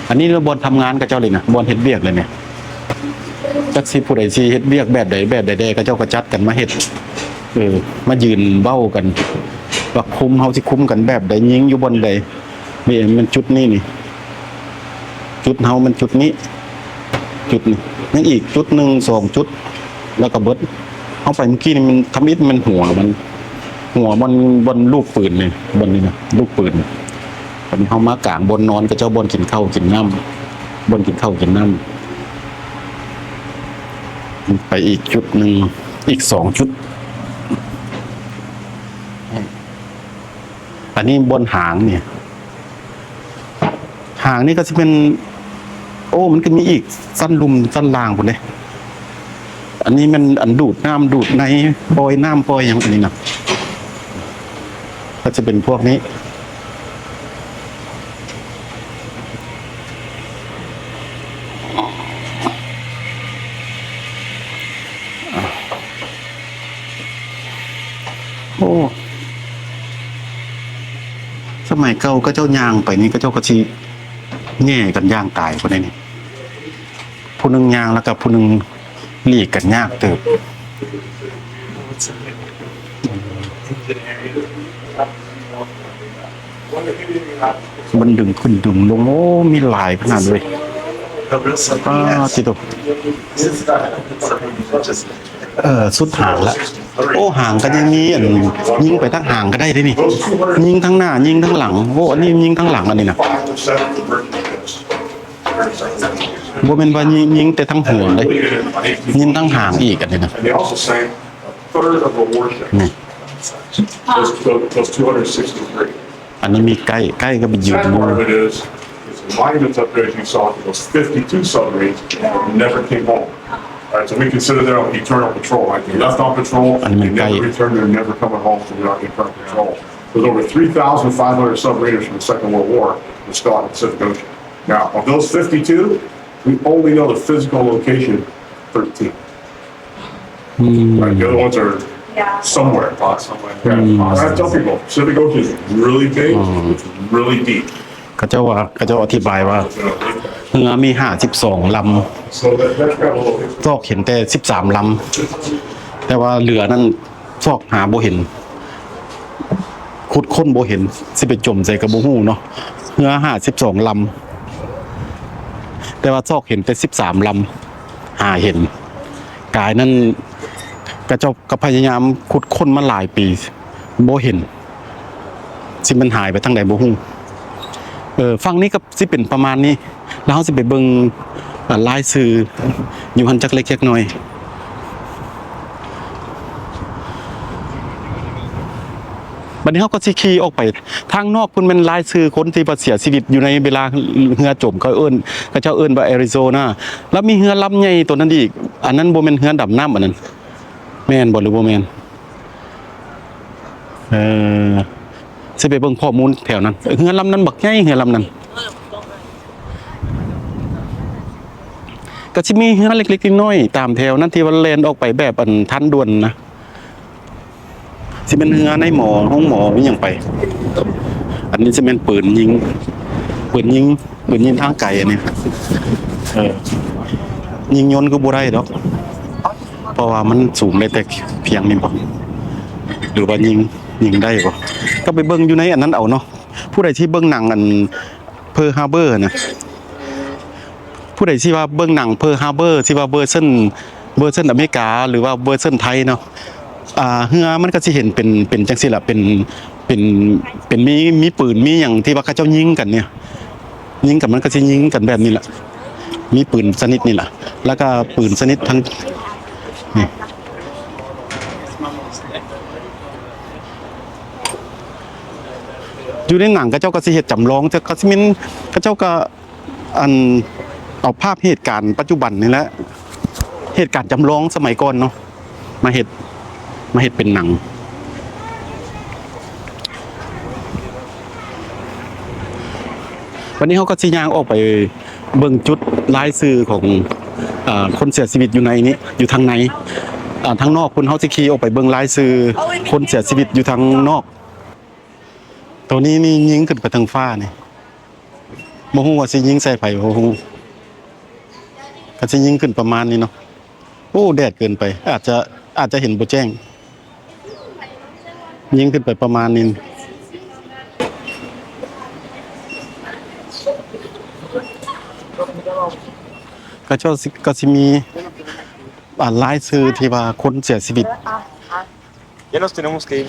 ອັນນີ້ລະບ່ອນທຳງານຂະເຈົ້າເລີຍນະ ບ່ອນເຮັດວຽກເລີຍນີ້. ຈັກຊິຜູ້ໃດຊິເຮັດວຽກແບບໃດແບບໃດແດ່ ຂະເຈົ້າກໍຈັດກັນມາເຮັດ ເອີ ມາຢືນເວົ້າກັນວ່າຄຸມ ເຮົາຊິຄຸມກັນແບບໃດ ຍິງຢູ່ບ່ອນໃດ. ນີ້ແມ່ນຈຸດນີ້ນີ້ ຈຸດເຮົາມັນຈຸດນີ້ ຈຸດນີ້ ຍັງອີກຈຸດໜຶ່ງສອງຈຸດ ແລ້ວກໍເບິດ. ເຮົາໄປມື້ກີ້ນີ້ມັນທຳອິດແມ່ນຫົວມັນ ຫົວບ່ອນ ບ່ອນລູກປືນນີ້ ບ່ອນນີ້ນະ ລູກປືນ. ບັດນີ້ເຮົາມາກາງບ່ອນນອນຂະເຈົ້າ ບ່ອນກິນເຂົ້າກິນນ້ຳ ບ່ອນກິນເຂົ້າກິນນ້ຳ. ໄປອີກຈຸດໜຶ່ງ ອີກສອງຈຸດ. ອັນນີ້ບ່ອນຫາງນີ້ ຫາງນີ້ກໍຊິແມ່ນ ໂອ້ ມັນກໍມີອີກຊັ້ນລຸ່ມຊັ້ນລ່າງພຸ້ນເດ້. ອັນນີ້ແມ່ນອັນດູດນ້ຳດູດໃນ ປ່ອຍນ້ຳປ່ອຍຫຍັງ ອັນນີ້ນະ ກໍຈະເປັນພວກນີ້. ໂອ້ ສະໄໝເກົ່າເຂົາເຈົ້າຍ່າງໄປນີ້ ເຂົາເຈົ້າກໍຊິແຫຍ່ກັນຢ່າງຕາຍພຸ້ນເດ້ນີ້. ຜູ້ໜຶ່ງຍ່າງ ແລ້ວກໍຜູ້ໜຶ່ງຫຼີກກັນຍາກເຕີບ. ມັນດຶງຂຶ້ນດຶງລົງ ໂອ້ ມີຫຼາຍຂະໜາດເລີຍ. ປາດຕິໂຕ ເອີ ສຸດຫາງລະ. ໂອ້ ຫາງກໍຍັງມີອັນ ຍິງໄປທາງຫາງກໍໄດ້ເດ້ນີ້ ຍິງທາງໜ້າ ຍິງທາງຫຼັງ. ໂອ້ ອັນນີ້ຍິງທາງຫຼັງ ອັນນີ້ນະ ບໍ່ແມ່ນວ່າຍິງ ຍິງແຕ່ທາງຫົວເດ້ ຍິງທາງຫາງອີກ ອັນນີ້ນະ. And they also sank a third of the warship. ນີ້ Those, those, those two hundred sixty-three. ອັນນີ້ມີໄກ້ ໄກ້ກໍໄປຢືນຢູ່. The sad part of it is, is the monuments up there, as you saw, for those fifty-two submarines never came home. All right, so we consider them eternal patrol, right? They left on patrol, they never returned, they're never coming home, so we are eternal patrol. There's over three thousand five hundred submariners from the Second World War that still out in the Pacific Ocean. Now, of those fifty-two, we only know the physical location of thirteen. ອືມ Right, the other ones are somewhere. ອືມ I tell people, Pacific Ocean is really big, it's really deep. ເຂົາເຈົ້າວ່າ ເຂົາເຈົ້າອະທິບາຍວ່າ ເຮືອມີຫ້າສິບສອງລຳ So that, that's got a little history. ຊອກເຫັນແຕ່ສິບສາມລຳ ແຕ່ວ່າເຫຼືອນັ້ນຊອກຫາບໍ່ເຫັນ ຂຸດຄົ້ນບໍ່ເຫັນ ຊິໄປຈົມໃສກໍບໍ່ຮູ້ເນາະ. ເຮືອຫ້າສິບສອງລຳ ແຕ່ວ່າຊອກເຫັນແຕ່ສິບສາມລຳ ຫາເຫັນ. ກາຍນັ້ນ ເຂົາເຈົ້າກໍພະຍາຍາມຂຸດຄົ້ນມາຫຼາຍປີ ບໍ່ເຫັນ ຊິແມ່ນຫາຍໄປທາງໃດບໍ່ຮູ້. ເອີ ຝັ່ງນີ້ກໍຊິເປັນປະມານນີ້ ແລ້ວເຮົາຊິໄປເບິ່ງ ອາ ລາຍຊື່ຢູ່ຫັ້ນຈັກເລັກຈັກໜ້ອຍ. ບັດນີ້ເຮົາກໍຊິຂີ່ອອກໄປທາງນອກ ພຸ້ນແມ່ນລາຍຊື່ຄົນທີ່ວ່າເສຍຊີວິດຢູ່ໃນເວລາເຮືອຈົມ ເຂົາເອີ້ນ ເຂົາເຈົ້າເອີ້ນວ່າ Arizona. ແລ້ວມີເຮືອລຳໃຫຍ່ໂຕນັ້ນອີກ ອັນນັ້ນບໍ່ແມ່ນເຮືອດຳນ້ຳ ອັນນັ້ນແມ່ນບໍ່ ຫຼືບໍ່ແມ່ນ? ເອີ ຊິໄປເບິ່ງຂໍ້ມູນແຖວນັ້ນ. ເຮືອລຳນັ້ນບັກໃຫຍ່ ເຮືອລຳນັ້ນ. ກໍຊິມີເຮືອເລັກໆນ້ອຍໆຕາມແຖວນັ້ນ ທີ່ວ່າແລ່ນອອກໄປແບບອັນທາງດ່ວນນະ. ຊິແມ່ນເຮືອໃນໝໍ ໂຮງໝໍ ມີຫຍັງໄປ. ອັນນີ້ຊິແມ່ນປືນຍິງ ປືນຍິງ ປືນຍິງທາງໄກອັນນີ້. ເອີ ຍິງຍົນກໍບໍ່ໄດ້ດອກ ເພາະວ່າມັນສູງໄດ້ແຕ່ພຽງນີ້ບໍ ຫຼືວ່າຍິງ ຍິງໄດ້ບໍ? ກໍໄປເບິ່ງຢູ່ໃນອັນນັ້ນເອົາເນາະ. ຜູ້ໃດທີ່ເບິ່ງໜັງອັນ Pearl Harbor ນະ ຜູ້ໃດທີ່ວ່າເບິ່ງໜັງ Pearl Harbor ທີ່ວ່າເວີຊັນ ເວີຊັນອາເມລິກາ ຫຼືວ່າເວີຊັນໄທເນາະ ອ່າ ເຮືອມັນກໍຊິເຫັນເປັນ ເປັນຈັ່ງຊີ້ລະ ເປັນ ເປັນ ເປັນມີ ມີປືນມີຫຍັງທີ່ວ່າເຂົາເຈົ້າຍິງກັນນີ້ ຍິງກັນ ມັນກໍຊິຍິງກັນແບບນີ້ລະ ມີປືນຊະນິດນີ້ລະ ແລ້ວກໍປືນຊະນິດທັງ ນີ້ ຢູ່ໃນໜັງເຂົາເຈົ້າກໍຊິເຮັດຈຳລອງ ເຂົາຊິແມ່ນ ເຂົາເຈົ້າກໍ ອັນ ເອົາພາບເຫດການປັດຈຸບັນນີ້ແຫຼະ ເຫດການຈຳລອງສະໄໝກ່ອນເນາະ ມາເຮັດ ມາເຮັດເປັນໜັງ. ບັດນີ້ເຮົາກໍຊິຍ່າງອອກໄປເບິ່ງຈຸດລາຍຊື່ຂອງ ເອີ ຄົນເສຍຊີວິດຢູ່ໃນນີ້ ຢູ່ທາງໃນ. ອ່າ ທາງນອກພຸ້ນ ເຮົາຊິຂີ່ອອກໄປເບິ່ງລາຍຊື່ຄົນເສຍຊີວິດຢູ່ທາງນອກ. ໂຕນີ້ນີ້ຍິງຂຶ້ນໄປທາງຟ້ານີ້ ບໍ່ຮູ້ວ່າຊິຍິງໃສ່ໃຜ ບໍ່ຮູ້. ກໍຊິຍິງຂຶ້ນປະມານນີ້ເນາະ. ໂອ້ ແດດເກີນໄປ ອາດຈະ ອາດຈະເຫັນບໍ່ແຈ້ງ. ຍິງຂຶ້ນໄປປະມານນີ້ ກໍເຈົ້າຊິ ກໍຊິມີ ອ່າ ລາຍຊື່ທີ່ວ່າຄົນເສຍຊີວິດ Ya nos tenemos que ir.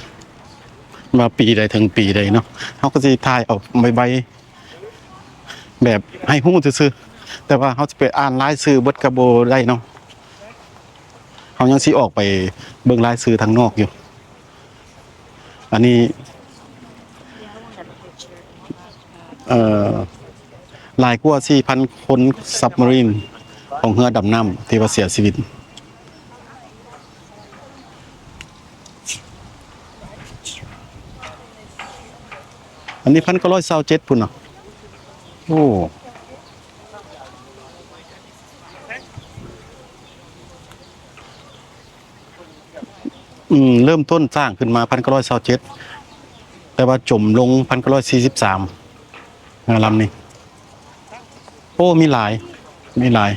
ວ່າປີໃດເຖິງປີໃດເນາະ. ເຮົາກໍຊິຖ່າຍເອົາໃບ ແບບໃຫ້ຮູ້ຊື່ໆ ແຕ່ວ່າເຮົາຊິໄປອ່ານລາຍຊື່ເບິດກໍບໍ່ໄດ້ເນາະ. ເຮົາຍັງຊິອອກໄປເບິ່ງລາຍຊື່ທາງນອກຢູ່. ອັນນີ້ ເອີ ຫຼາຍກວ່າສີ່ພັນຄົນ submarine ຂອງເຮືອດຳນ້ຳທີ່ວ່າເສຍຊີວິດ. ອັນນີ້ພັນເກົ້າຮ້ອຍຊາວເຈັດພຸ້ນນະ. ໂອ້ ອືມ ເລີ່ມຕົ້ນສ້າງຂຶ້ນມາພັນເກົ້າຮ້ອຍຊາວເຈັດ ແຕ່ວ່າຈົມລົງພັນເກົ້າຮ້ອຍສີ່ສິບສາມ ເຮືອລຳນີ້. ໂອ້ ມີຫຼາຍ ມີຫຼາຍ.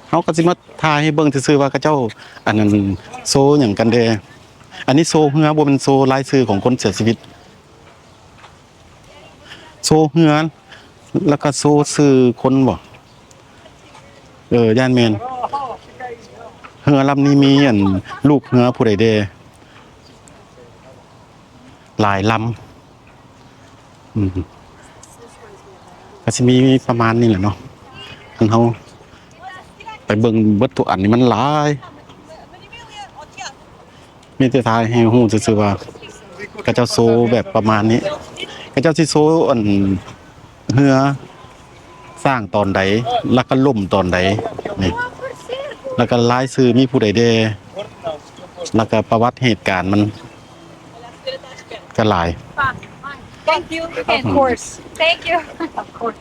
ເຮົາກໍຊິມາຖ່າຍໃຫ້ເບິ່ງຊື່ໆວ່າເຂົາເຈົ້າ ອັນນັ້ນ ໂຊຫຍັງກັນແດ່. ອັນນີ້ໂຊເຮືອ ບໍ່ແມ່ນໂຊລາຍຊື່ຂອງຄົນເສຍຊີວິດ. ໂຊເຮືອ ແລ້ວກໍໂຊຊື່ຄົນບໍ? ເອີ ຢ້ານແມ່ນ. ເຮືອລຳນີ້ມີ ອັນ ລູກເຮືອຜູ້ໃດແດ່? ຫຼາຍລຳ. ອືມ ກໍຊິມີປະມານນີ້ແຫຼະເນາະ. ຄັນເຮົາໄປເບິ່ງເບິດທຸກອັນນີ້ມັນຫຼາຍ. ມີແຕ່ຖ່າຍໃຫ້ຮູ້ຊື່ໆວ່າ ເຂົາເຈົ້າໂຊແບບປະມານນີ້. ເຂົາເຈົ້າຊິໂຊ ອັນ ເຮືອສ້າງຕອນໃດ ແລ້ວກໍລົ້ມຕອນໃດນີ້ ແລ້ວກໍລາຍຊື່ມີຜູ້ໃດແດ່ ແລ້ວກໍປະຫວັດເຫດການມັນ ກໍຫຼາຍ. Thank you. Of course. Thank you. Of course.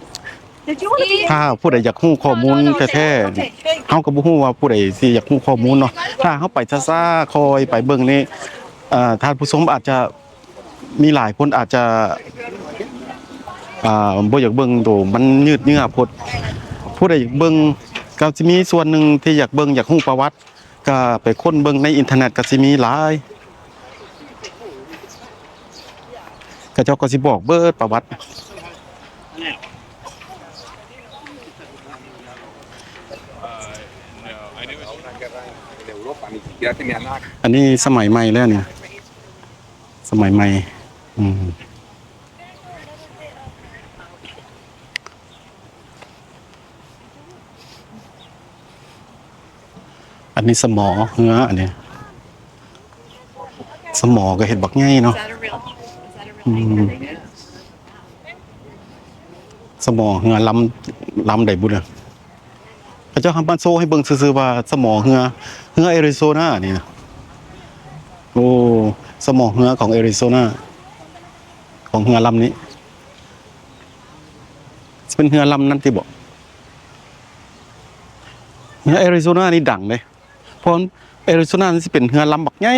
ຖ້າຜູ້ໃດຢາກຮູ້ຂໍ້ມູນແທ້ໆ ເຮົາກໍບໍ່ຮູ້ວ່າຜູ້ໃດຊິຢາກຮູ້ຂໍ້ມູນເນາະ. ຖ້າເຮົາໄປຊ້າໆ ຄ່ອຍໄປເບິ່ງນີ້ ເອີ ທ່ານຜູ້ຊົມອາດຈະ ມີຫຼາຍຄົນອາດຈະ ອ່າ ບໍ່ຢາກເບິ່ງໂຕ ມັນຍືດເຍື້ອໂພດ. ຜູ້ໃດຢາກເບິ່ງ ກໍຊິມີສ່ວນໜຶ່ງທີ່ຢາກເບິ່ງ ຢາກຮູ້ປະຫວັດ ກໍໄປຄົ້ນເບິ່ງໃນອິນເຕີເນັດ ກໍຊິມີຫຼາຍ. ເຂົາເຈົ້າກໍຊິບອກເບິດປະຫວັດ. ອັນນີ້ສະໄໝໃໝ່ແລ້ວນີ້. ສະໄໝໃໝ່ ອືມ ອັນນີ້ສະໝໍເຮືອ ອັນນີ້ສະໝໍກໍເຮັດບັກໃຫຍ່ເນາະ. ອືມ ສະໝໍເຮືອລຳ ລຳໃດບຸນ ເຂົາເຈົ້າເອົາມາໂຊໃຫ້ເບິ່ງຊື່ໆວ່າ ສະໝໍເຮືອ ເຮືອແອຣິໂຊນານີ້ນະ. ໂອ້ ສະໝໍເຮືອຂອງແອຣິໂຊນາ ຂອງເຮືອລຳນີ້. ຊິເປັນເຮືອລຳນັ້ນຕິບໍ? ເຮືອແອຣິໂຊນານີ້ດັງເດ້. ເພາະແອຣິໂຊນາມັນຊິເປັນເຮືອລຳບັກໃຫຍ່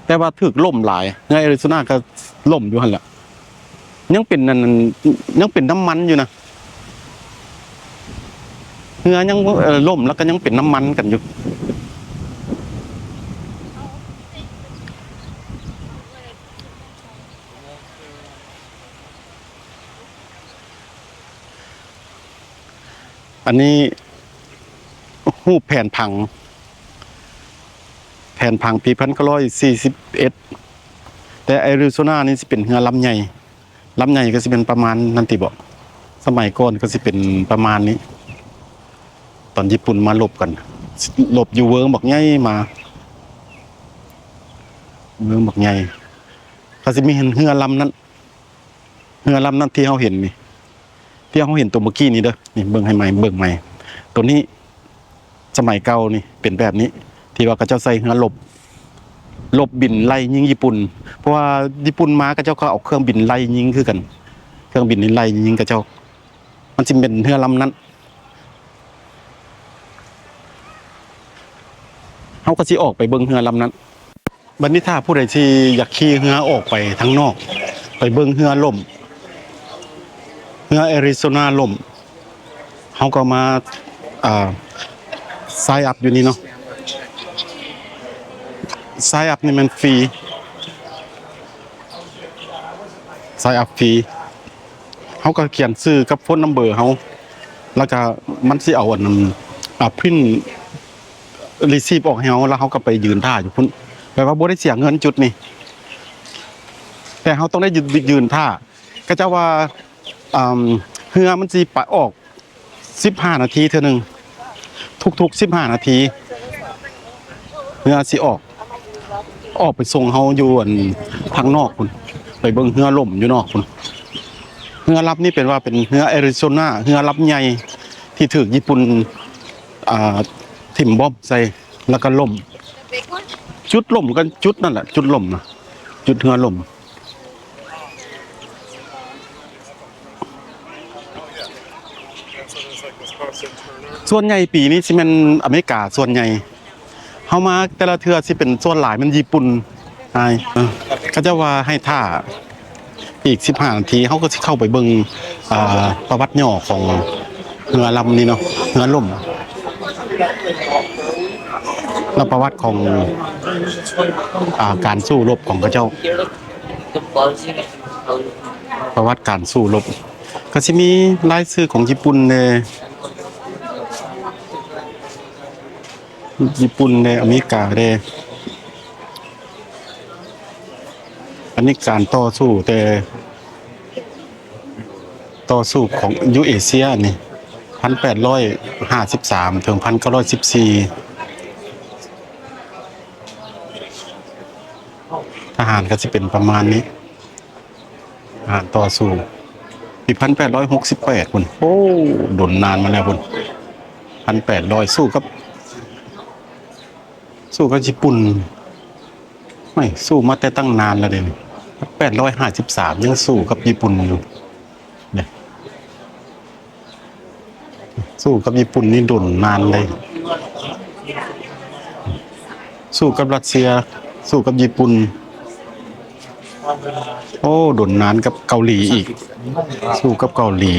ແຕ່ວ່າຖືກລົ້ມຫຼາຍ. ເຮືອແອຣິໂຊນາກໍລົ້ມຢູ່ຫັ້ນແຫຼະ ຍັງເປັນອັນ ຍັງເປັນນ້ຳມັນຢູ່ນະ. ເຮືອຍັງ ເອີ ລົ້ມແລ້ວກໍຍັງເປັນນ້ຳມັນກັນຢູ່. ອັນນີ້ຮູບແຜນຜັງ ແຜນຜັງປີພັນເກົ້າຮ້ອຍສີ່ສິບເອັດ ແຕ່ແອຣິໂຊນານີ້ຊິເປັນເຮືອລຳໃຫຍ່ ລຳໃຫຍ່ກໍຊິເປັນປະມານນັ້ນຕິບໍ? ສະໄໝກ່ອນກໍຊິເປັນປະມານນີ້ ຕອນຍີ່ປຸ່ນມາລົບກັນ ລົບຢູ່ເວີງບັກໃຫຍ່ມາ ເວີງບັກໃຫຍ່ ກໍຊິມີເຮືອລຳນັ້ນ ເຮືອລຳນັ້ນທີ່ເຮົາເຫັນນີ້ ທີ່ເຮົາເຫັນໂຕເມື່ອກີ້ນີ້ເດີ ນີ້ເບິ່ງໃຫ້ໃໝ່ ເບິ່ງໃໝ່ ໂຕນີ້ ສະໄໝເກົ່ານີ້ເປັນແບບນີ້ ທີ່ວ່າເຂົາເຈົ້າໃສ່ເຮືອລົບ ລົບບິນໄລ່ຍິງຍີ່ປຸ່ນ ເພາະວ່າຍີ່ປຸ່ນມາ ເຂົາເຈົ້າກໍເອົາເຄື່ອງບິນໄລ່ຍິງຄືກັນ ເຄື່ອງບິນນີ້ໄລ່ຍິງເຂົາເຈົ້າ ມັນຊິເປັນເຮືອລຳນັ້ນ. ຮົາກໍຊິອອກໄປເບິ່ງເຮືອລຳນັ້ນ. ບັດນີ້ຖ້າຜູ້ໃດທີ່ຢາກຂີ່ເຮືອອອກໄປທາງນອກ ໄປເບິ່ງເຮືອລົ້ມ ເຮືອແອຣິໂຊນາລົ້ມ ເຮົາກໍມາ ອ່າ sign up ຢູ່ນີ້ເນາະ. Sign up ນີ້ແມ່ນຟຣີ sign up ຟຣີ. ເຮົາກໍຂຽນຊື່ກັບ phone number ເຮົາ ແລ້ວກໍມັນຊິເອົາອັນ ອ່າ print receipt ອອກໃຫ້ເຮົາ ແລ້ວເຮົາກໍໄປຢືນຖ້າຢູ່ພຸ້ນ. ແປວ່າບໍ່ໄດ້ເສຍເງິນຈຸດນີ້ ແຕ່ເຮົາຕ້ອງໄດ້ຢືນ ຢືນຖ້າ. ເຂົາເຈົ້າວ່າ ອ່າ ເຮືອມັນຊິໄປອອກສິບຫ້ານາທີເທື່ອໜຶ່ງ ທຸກໆສິບຫ້ານາທີ ເຮືອຊິອອກ ອອກໄປສົ່ງເຮົາຢູ່ອັນທາງນອກພຸ້ນ ໄປເບິ່ງເຮືອລົ້ມຢູ່ນອກພຸ້ນ. ເຮືອລຳນີ້ເປັນວ່າເປັນເຮືອແອຣິໂຊນາ ເຮືອລຳໃຫຍ່ທີ່ຖືກຍີ່ປຸ່ນ ອ່າ ຖິ້ມບອມໃສ່ ແລ້ວກໍລົ້ມ. ຈຸດລົ້ມກໍຈຸດນັ້ນແຫຼະ ຈຸດລົ້ມນະ ຈຸດເຮືອລົ້ມ. ສ່ວນໃຫຍ່ປີນີ້ຊິແມ່ນອາເມລິກາສ່ວນໃຫຍ່ ເຮົາມາແຕ່ລະເທື່ອຊິເປັນສ່ວນຫຼາຍແມ່ນຍີ່ປຸ່ນ. ອ້າຍ ເອີ ເຂົາເຈົ້າວ່າໃຫ້ຖ້າອີກສິບຫ້ານາທີ ເຮົາກໍຊິເຂົ້າໄປເບິ່ງ ອ່າ ປະຫວັດຫຍໍ້ຂອງເຮືອລຳນີ້ເນາະ ເຮືອລົ້ມ ແລະ ປະຫວັດຂອງ ອ່າ ການສູ້ລົບຂອງເຂົາເຈົ້າ. ປະຫວັດການສູ້ລົບ ກໍຊິມີລາຍຊື່ຂອງຍີ່ປຸ່ນແດ່ ຍີ່ປຸ່ນແດ່ ອາເມລິກາແດ່. ອັນນີ້ການຕໍ່ສູ້ ແຕ່ຕໍ່ສູ້ຂອງຢູ່ເອເຊຍນີ້ ພັນແປດຮ້ອຍຫ້າສິບສາມ ເຖິງພັນເກົ້າຮ້ອຍສິບສີ່ ທະຫານກໍຊິເປັນປະມານນີ້. ອາ ຕໍ່ສູ້ປີພັນແປດຮ້ອຍຫົກສິບແປດພຸ້ນ. ໂອ້ ດົນນານມາແລ້ວພຸ້ນ ພັນແປດຮ້ອຍ ສູ້ກັບ ສູ້ກັບຍີ່ປຸ່ນ. ໂອ້ຍ ສູ້ມາແຕ່ຕັ້ງນານແລ້ວເດ້ ແປດຮ້ອຍຫ້າສິບສາມ ຍັງສູ້ກັບຍີ່ປຸ່ນຢູ່ເດ້. ສູ້ກັບຍີ່ປຸ່ນນີ້ດົນນານເລີຍ ສູ້ກັບຣັດເຊຍ ສູ້ກັບຍີ່ປຸ່ນ. ໂອ້ ດົນນານ ກັບເກົາຫຼີອີກ ສູ້ກັບເກົາຫຼີ.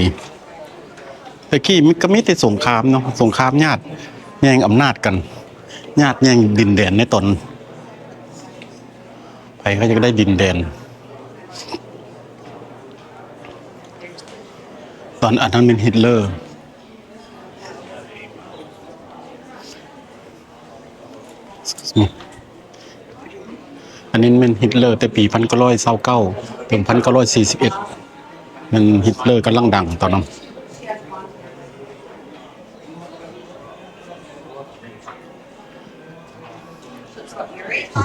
ແຕ່ກີ້ມັນກໍມີແຕ່ສົງຄາມເນາະ ສົງຄາມຍາດແຍ່ງອຳນາດກັນ ຍາດແຍ່ງດິນແດນໃນຕອນ ໃຜກໍຢາກໄດ້ດິນແດນ. ຕອນອັນນັ້ນແມ່ນຮິດເລີ Excuse me. ອັນນີ້ແມ່ນຮິດເລີແຕ່ປີພັນເກົ້າຮ້ອຍຊາວເກົ້າ ເຖິງພັນເກົ້າຮ້ອຍສີ່ສິບເອັດ ແມ່ນຮິດເລີກຳລັງດັງຕອນນັ້ນ.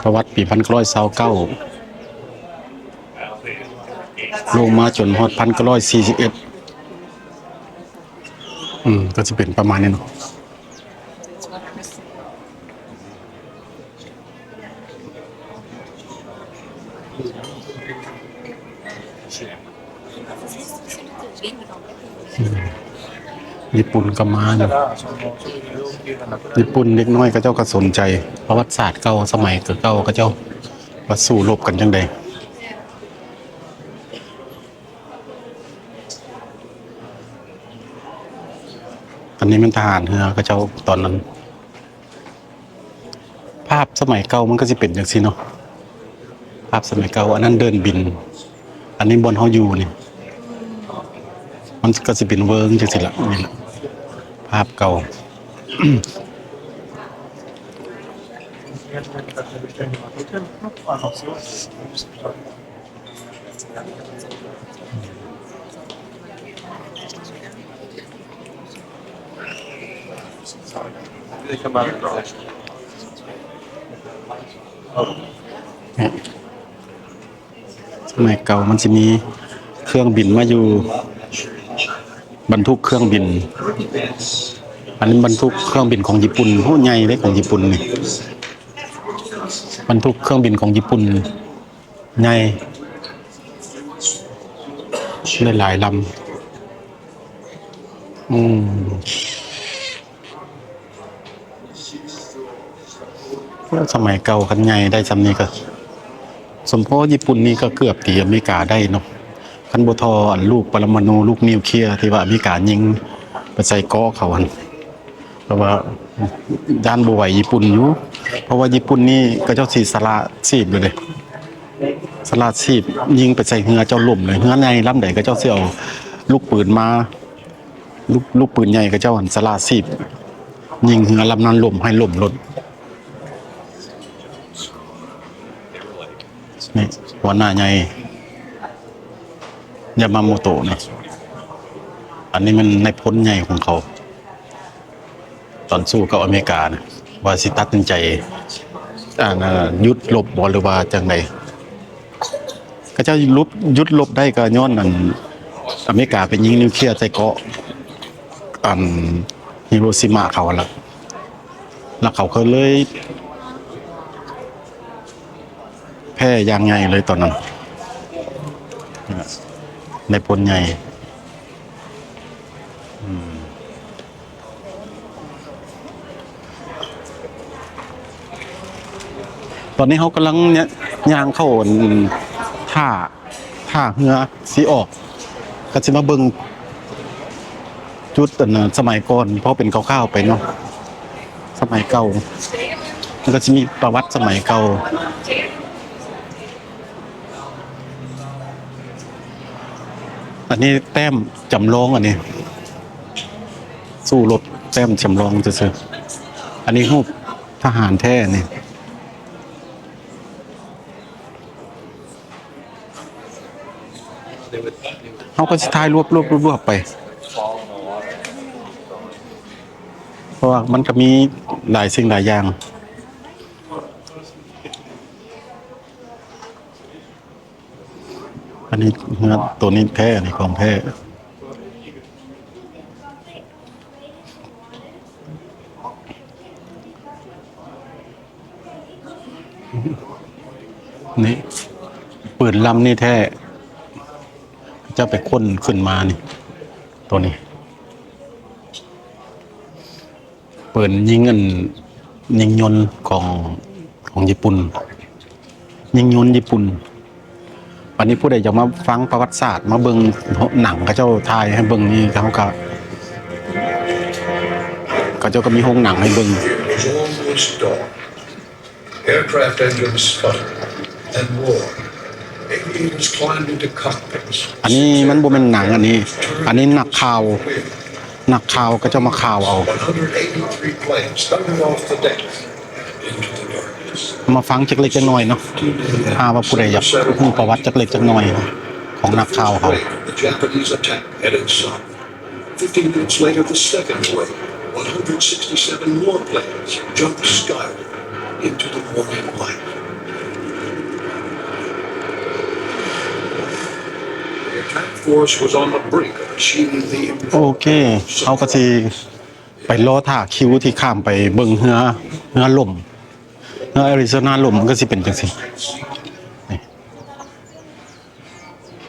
ປະຫວັດປີພັນເກົ້າຮ້ອຍຊາວເກົ້າ ລົງມາຈົນຮອດພັນເກົ້າຮ້ອຍສີ່ສິບເອັດ. ອືມ ກໍຊິເປັນປະມານນີ້ເນາະ. ຍີ່ປຸ່ນກໍມາຢູ່ ຍີ່ປຸ່ນເດັກນ້ອຍເຂົາເຈົ້າກໍສົນໃຈປະຫວັດສາດເກົ່າ ສະໄໝເກົ່າເຂົາເຈົ້າວ່າສູ້ລົບກັນຈັ່ງໃດ. ອັນນີ້ແມ່ນທະຫານເຮືອເຂົາເຈົ້າຕອນນັ້ນ. ພາບສະໄໝເກົ່າມັນກໍຊິເປັນຈັ່ງຊີ້ເນາະ ພາບສະໄໝເກົ່າ. ອັນນັ້ນເດີ່ນບິນ ອັນນີ້ບ່ອນເຮົາຢູ່ນີ້ ມັນກໍຊິເປັນເວີງຈັ່ງຊີ້ລະ. ນີ້ລະພາບເກົ່າ. ສະໄໝເກົ່າມັນຊິມີເຄື່ອງບິນມາຢູ່ ບັນທຸກເຄື່ອງບິນ. ອັນນີ້ບັນທຸກເຄື່ອງບິນຂອງຍີ່ປຸ່ນ. ໂຫ ໃຫຍ່ເດ້ຂອງຍີ່ປຸ່ນນີ້. ບັນທຸກເຄື່ອງບິນຂອງຍີ່ປຸ່ນໃຫຍ່ ຫຼາຍໆລຳ. ອືມ. ສະໄໝເກົ່າຄັນໃຫຍ່ໄດ້ຊ່ຳນີ້ກໍ ສົມພໍຍີ່ປຸ່ນນີ້ກໍເກືອບຕີອາເມລິກາໄດ້ເນາະ ຄັນບໍ່ທໍ່ອັນລູກປະລະມະນູ ລູກນິວເຄຍທີ່ວ່າອາເມລິກາຍິງໄປໃສ່ເກາະເຂົາຫັ້ນ. ເພາະວ່າຢ້ານບໍ່ໄຫວຍີ່ປຸ່ນຢູ່ ເພາະວ່າຍີ່ປຸ່ນນີ້ເຂົາເຈົ້າຊິສະຫຼາດຊີບຢູ່ເດ້ ສະຫຼາດຊີບ ຍິງໄປໃສ່ເຮືອເຈົ້າລົ້ມເລີຍ. ເຮືອໃຫຍ່ລຳໃດເຂົາເຈົ້າຊິເອົາລູກປືນມາ ລູກ ລູກປືນໃຫຍ່ເຂົາເຈົ້າຫັ້ນສະຫຼາດຊີບ ຍິງເຮືອລຳນັ້ນລົ້ມ ໃຫ້ລົ້ມໂລດ. ນີ້ຫົວໜ້າໃຫຍ່ ຢາມາໂມໂຕະນີ້ ອັນນີ້ແມ່ນນາຍພົນໃຫຍ່ຂອງເຂົາ ຕອນສູ້ກັບອາເມລິການະ ວ່າຊິຕັດສິນໃຈ ອັນ ຢຸດລົບບໍ່ ຫຼືວ່າຈັ່ງໃດ. ເຂົາເຈົ້າຢຸດ ຢຸດລົບໄດ້ກໍຍ້ອນອັນ ອາເມລິກາໄປຍິງນິວເຄຍໃສ່ເກາະ ອັນ ຮິໂຣຊິມາເຂົາຫັ້ນລະ ແລ້ວເຂົາກໍເລີຍແພ້ຢ່າງໃຫຍ່ເລີຍຕອນນັ້ນ ນາຍພົນໃຫຍ່. ອືມ ຕອນນີ້ເຮົາກຳລັງຍ່າງເຂົ້າ ອັນ ທ່າ ທ່າເຮືອຊິອອກ ກໍຊິມາເບິ່ງຈຸດ ອັນ ສະໄໝກ່ອນ ເພາະເປັນຄ່າວໆໄປເນາະ ສະໄໝເກົ່າ ມັນກໍຊິມີປະຫວັດສະໄໝເກົ່າ. ອັນນີ້ແຕ້ມຈຳລອງ ອັນນີ້ສູ້ລົບແຕ້ມຈຳລອງຊື່ໆ ອັນນີ້ຮູບທະຫານແທ້ນີ້. ເຮົາກໍຊິຖ່າຍລວບໆໆໄປ ເພາະວ່າມັນກໍມີຫຼາຍສິ່ງຫຼາຍຢ່າງ. ອັນນີ້ເຮືອໂຕນີ້ແທ້ ອັນນີ້ຂອງແທ້. ນີ້ ປືນລຳນີ້ແທ້ ເຈົ້າໄປຄົ້ນຂຶ້ນມານີ້ ໂຕນີ້. ປືນຍິງອັນ ຍິງຍົນຂອງ ຂອງຍີ່ປຸ່ນ ຍິງຍົນຍີ່ປຸ່ນ. ບາດນີ້ຜູ້ໃດຢາກມາຟັງປະຫວັດສາດ ມາເບິ່ງໜັງເຂົາເຈົ້າຖ່າຍໃຫ້ເບິ່ງນີ້ ເຂົາກໍ ເຂົາເຈົ້າກໍມີໂຮງໜັງໃຫ້ເບິ່ງ. Aircraft engines sputtered and roared. Aviators climbed into cockpits. ອັນນີ້ມັນບໍ່ແມ່ນໜັງ ອັນນີ້ ອັນນີ້ນັກຂ່າວ ນັກຂ່າວເຂົາເຈົ້າມາຂ່າວເອົາ. One hundred eighty-three planes thundered off the deck and into the darkness. ມາຟັງຈັກເລັກຈັກໜ້ອຍເນາະ ຖ້າວ່າຜູ້ໃດຢາກຮູ້ປະຫວັດຈັກເລັກຈັກໜ້ອຍຂອງນັກຂ່າວເຮົາ. The Japanese attack headed south. Fifteen minutes later, the second wave, one hundred sixty-seven more planes, jumped skyward into the morning light. The attack force was on the brink of achieving the ໂອເຄ ເຮົາກໍຊິໄປລໍຖ້າຄິວທີ່ຂ້າມໄປເບິ່ງເຮືອ ເຮືອລົ້ມ ເຮືອແອຣິໂຊນາລົ້ມ ມັນກໍຊິເປັນຈັ່ງຊີ້ ນີ້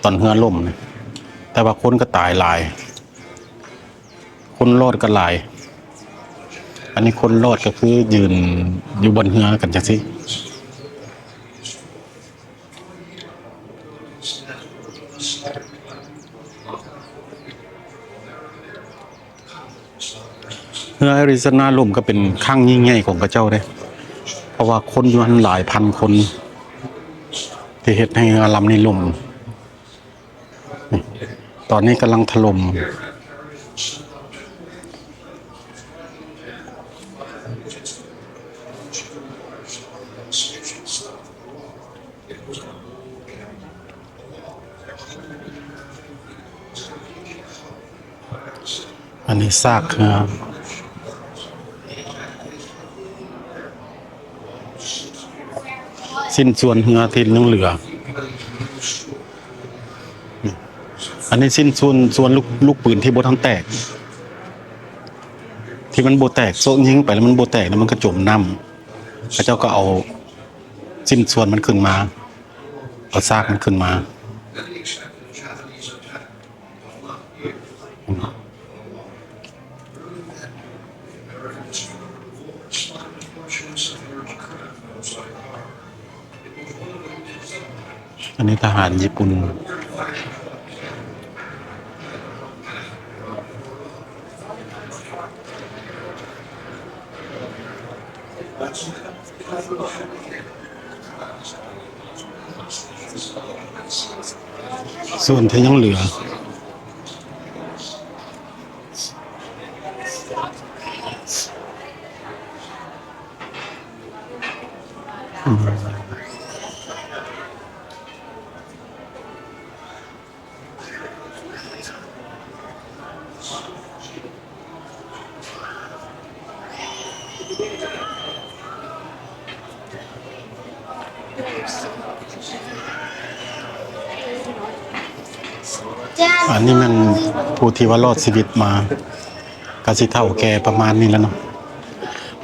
ຕອນເຮືອລົ້ມນີ້ ແຕ່ວ່າຄົນກໍຕາຍຫຼາຍ ຄົນລອດກໍຫຼາຍ. ອັນນີ້ຄົນລອດກໍຄືຢືນຢູ່ບ່ອນເຮືອກັນຈັ່ງຊີ້. ເຮືອແອຣິໂຊນາລົ້ມກໍເປັນຄັ້ງຍິ່ງໃຫຍ່ຂອງເຂົາເຈົ້າເດ້ ເພາະວ່າຄົນຢູ່ຫັ້ນຫຼາຍພັນຄົນ ທີ່ເຮັດໃຫ້ເຮືອລຳນີ້ລົ້ມ. ນີ້ ຕອນນີ້ກຳລັງຖະຫຼົ່ມ. ອັນນີ້ຊາກເຮືອ ຊິ້ນສ່ວນເຮືອທີ່ຍັງເຫຼືອ. ອັນນີ້ຊິ້ນສ່ວນ ສ່ວນລູກ ລູກປືນທີ່ບໍ່ທັນແຕກ ທີ່ມັນບໍ່ແຕກ ໂຊະຍິງໄປແລ້ວມັນບໍ່ແຕກ ແລ້ວມັນກໍຈົມນ້ຳ ເຂົາເຈົ້າກໍເອົາ ຊິ້ນສ່ວນມັນຂຶ້ນມາ ເອົາຊາກມັນຂຶ້ນມາ. ອັນນີ້ທະຫານຍີ່ປຸ່ນ ສ່ວນທີ່ຍັງເຫຼືອ ອັນນີ້ແມ່ນຜູ້ທີ່ວ່າລອດຊີວິດມາ ກະຊິເຖົ້າແກ່ປະມານນີ້ແຫຼະເນາະ.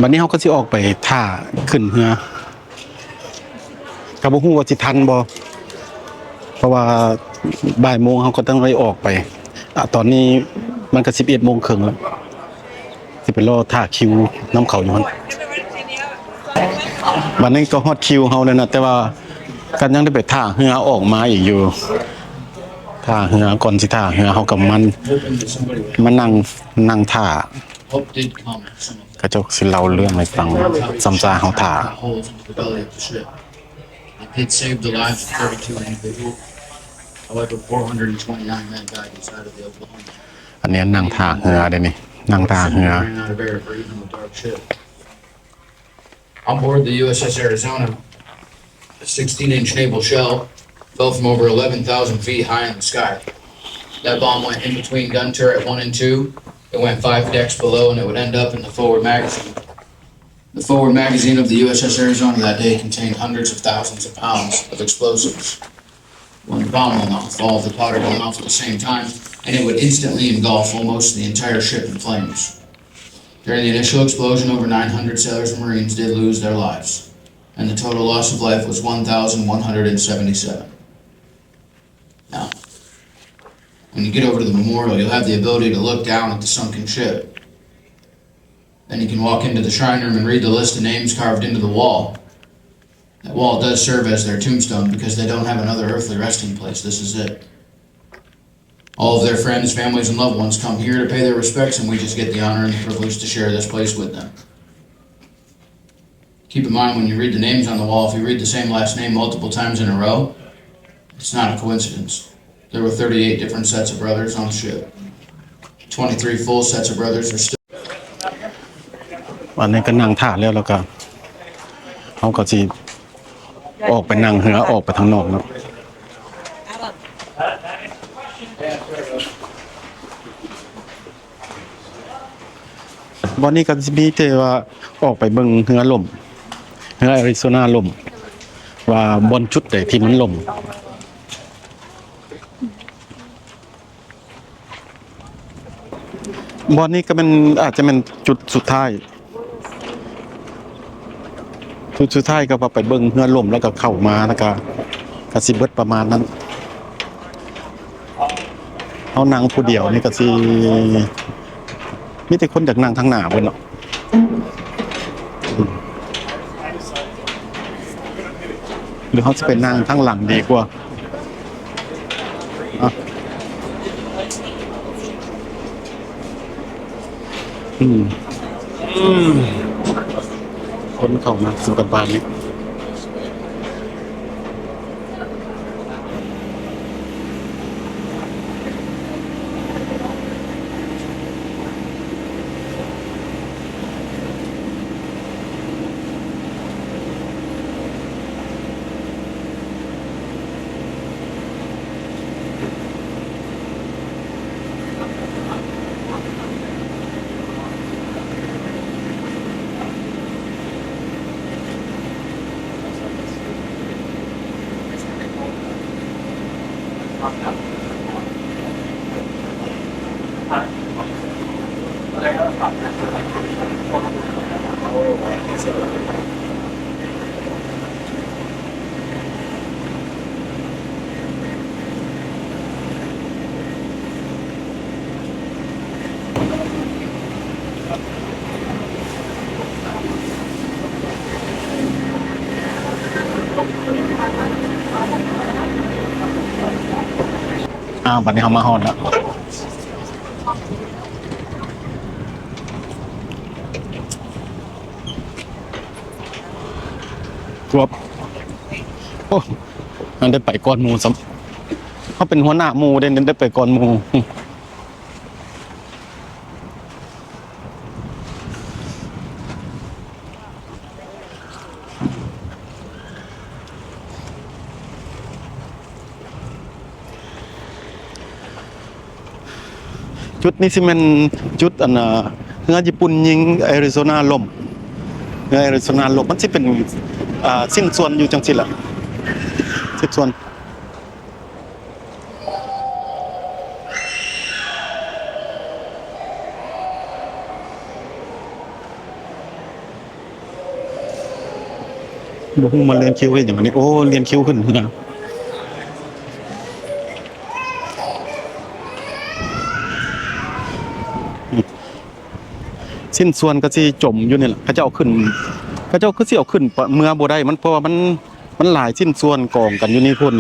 ບັດນີ້ເຮົາກະຊິອອກໄປຖ້າຂຶ້ນເຮືອ ກະບໍ່ຮູ້ວ່າຊິທັນບໍ່ ເພາະວ່າບ່າຍໂມງເຮົາກະຕ້ອງໄດ້ອອກໄປ. ອາ ຕອນນີ້ມັນກະສິບເອັດໂມງເຄິ່ງແລ້ວ ຊິໄປລໍຖ້າຄິວນຳເຂົາຢູ່ຫັ້ນ. ບັດນີ້ກະຮອດຄິວເຮົາແລ້ວນະ ແຕ່ວ່າກະຍັງໄດ້ໄປຖ້າເຮືອອອກມາອີກຢູ່. ຖ້າເຮືອ ກ່ອນຊິຖ້າເຮືອເຮົາກະມາ ມານັ່ງ ນັ່ງຖ້າ ເຂົາເຈົ້າຊິເລົ່າເລື່ອງໃຫ້ຟັງ ຊ່ຳຊາເຮົາຖ້າ. It did save the lives of thirty-two individuals. However, four hundred and twenty-nine men died inside of the Oklahoma. ອັນນີ້ນັ່ງທ່າເຮືອເດ້ນີ້ ນັ່ງທ່າເຮືອ. Ran out of air breathing the dark ship. On board the U S S Arizona, a sixteen-inch naval shell fell from over eleven thousand feet high in the sky. That bomb went in between gun turret one and two. It went five decks below, and it would end up in the forward magazine. The forward magazine of the U S S Arizona that day contained hundreds of thousands of pounds of explosives. When the bomb went off, all of the powder went off at the same time, and it would instantly engulf almost the entire ship in flames. During the initial explosion, over nine hundred sailors and Marines did lose their lives, and the total loss of life was one thousand one hundred and seventy-seven. Now, when you get over to the memorial, you'll have the ability to look down at the sunken ship. Then you can walk into the shrine room and read the list of names carved into the wall. That wall does serve as their tombstone because they don't have another earthly resting place. This is it. All of their friends, families, and loved ones come here to pay their respects, and we just get the honor and the privilege to share this place with them. Keep in mind, when you read the names on the wall, if you read the same last name multiple times in a row, it's not a coincidence. There were thirty-eight different sets of brothers on the ship. Twenty-three full sets of brothers are still ອັນນີ້ກະນັ່ງຖ້າແລ້ວ ແລ້ວກະເຮົາກະຊິອອກໄປນັ່ງເຮືອອອກໄປທາງນອກເນາະ. ບ່ອນນີ້ກະຊິມີແຕ່ວ່າອອກໄປເບິ່ງເຮືອລົ້ມ ເຮືອແອຣິໂຊນາລົ້ມ ວ່າບ່ອນຈຸດໃດທີ່ມັນລົ້ມ. ບ່ອນນີ້ກະແມ່ນ ອາດຈະແມ່ນຈຸດສຸດທ້າຍ ຈຸດສຸດທ້າຍກະວ່າໄປເບິ່ງເຮືອລົ້ມ ແລ້ວກະເຂົ້າມາ ແລ້ວກະ ກະຊິເບິດປະມານນັ້ນ. ເຮົານັ່ງຜູ້ດຽວນີ້ກະຊິ ມີແຕ່ຄົນຢາກນັ່ງທາງໜ້າເບິດເນາະ ຫຼືເຮົາຊິໄປນັ່ງທາງຫຼັງດີກວ່າ? ອະ ອືມ ອືມ ຄົນເຂົ້າມາສູ່ກັນປານນີ້. ອ້າວ ບັດນີ້ເຮົາມາຮອດແລ້ວ. ໂອ້ ຍັງໄດ້ໄປກ່ອນໝູ່ຊ້ຳ. ເຮົາເປັນຫົວໜ້າໝູ່ເດ້ ໄດ້ໄປກ່ອນໝູ່. ຈຸດນີ້ຊິແມ່ນຈຸດ ອັນ ເຮືອຍີ່ປຸ່ນຍິງແອຣິໂຊນາລົ້ມ. ເຮືອແອຣິໂຊນາລົ້ມ ມັນຊິເປັນ ອາ ຊິ້ນສ່ວນຢູ່ຈັ່ງຊີ້ລະ ຊິ້ນສ່ວນ. ບໍ່ຮູ້ມາລຽນຄິວເຮັດຫຍັງອັນນີ້. ໂອ້ ລຽນຄິວຂຶ້ນເຮືອ. ຊິ້ນສ່ວນກໍຊິຈົມຢູ່ນີ້ລະ. ເຂົາເຈົ້າເອົາຂຶ້ນ ເຂົາເຈົ້າຄືຊິເອົາຂຶ້ນເມືອບໍ່ໄດ້ ມັນ ເພາະວ່າມັນ ມັນຫຼາຍຊິ້ນສ່ວນກອງກັນຢູ່ນີ້ພຸ້ນ.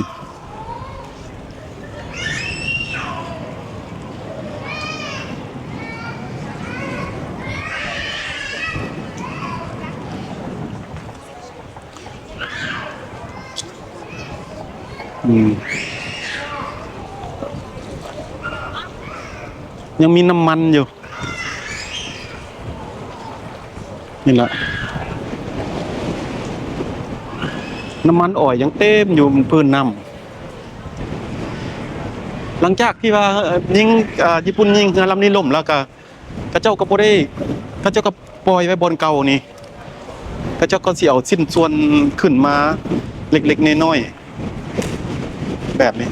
ອືມ ຍັງມີນ້ຳມັນຢູ່. ນີ້ລະ ນ້ຳມັນອອຍຍັງເຕັມຢູ່ພື້ນນ້ຳ. ຫຼັງຈາກທີ່ວ່າ ເອີ ຍິງ ເອີ ຍີ່ປຸ່ນຍິງເຮືອລຳນີ້ລົ້ມແລ້ວກະ ເຂົາເຈົ້າກໍບໍ່ໄດ້ ເຂົາເຈົ້າກໍປ່ອຍໄວ້ບ່ອນເກົ່ານີ້. ເຂົາເຈົ້າກໍຊິເອົາຊິ້ນສ່ວນຂຶ້ນມາເລັກໆນ້ອຍໆແບບນີ້.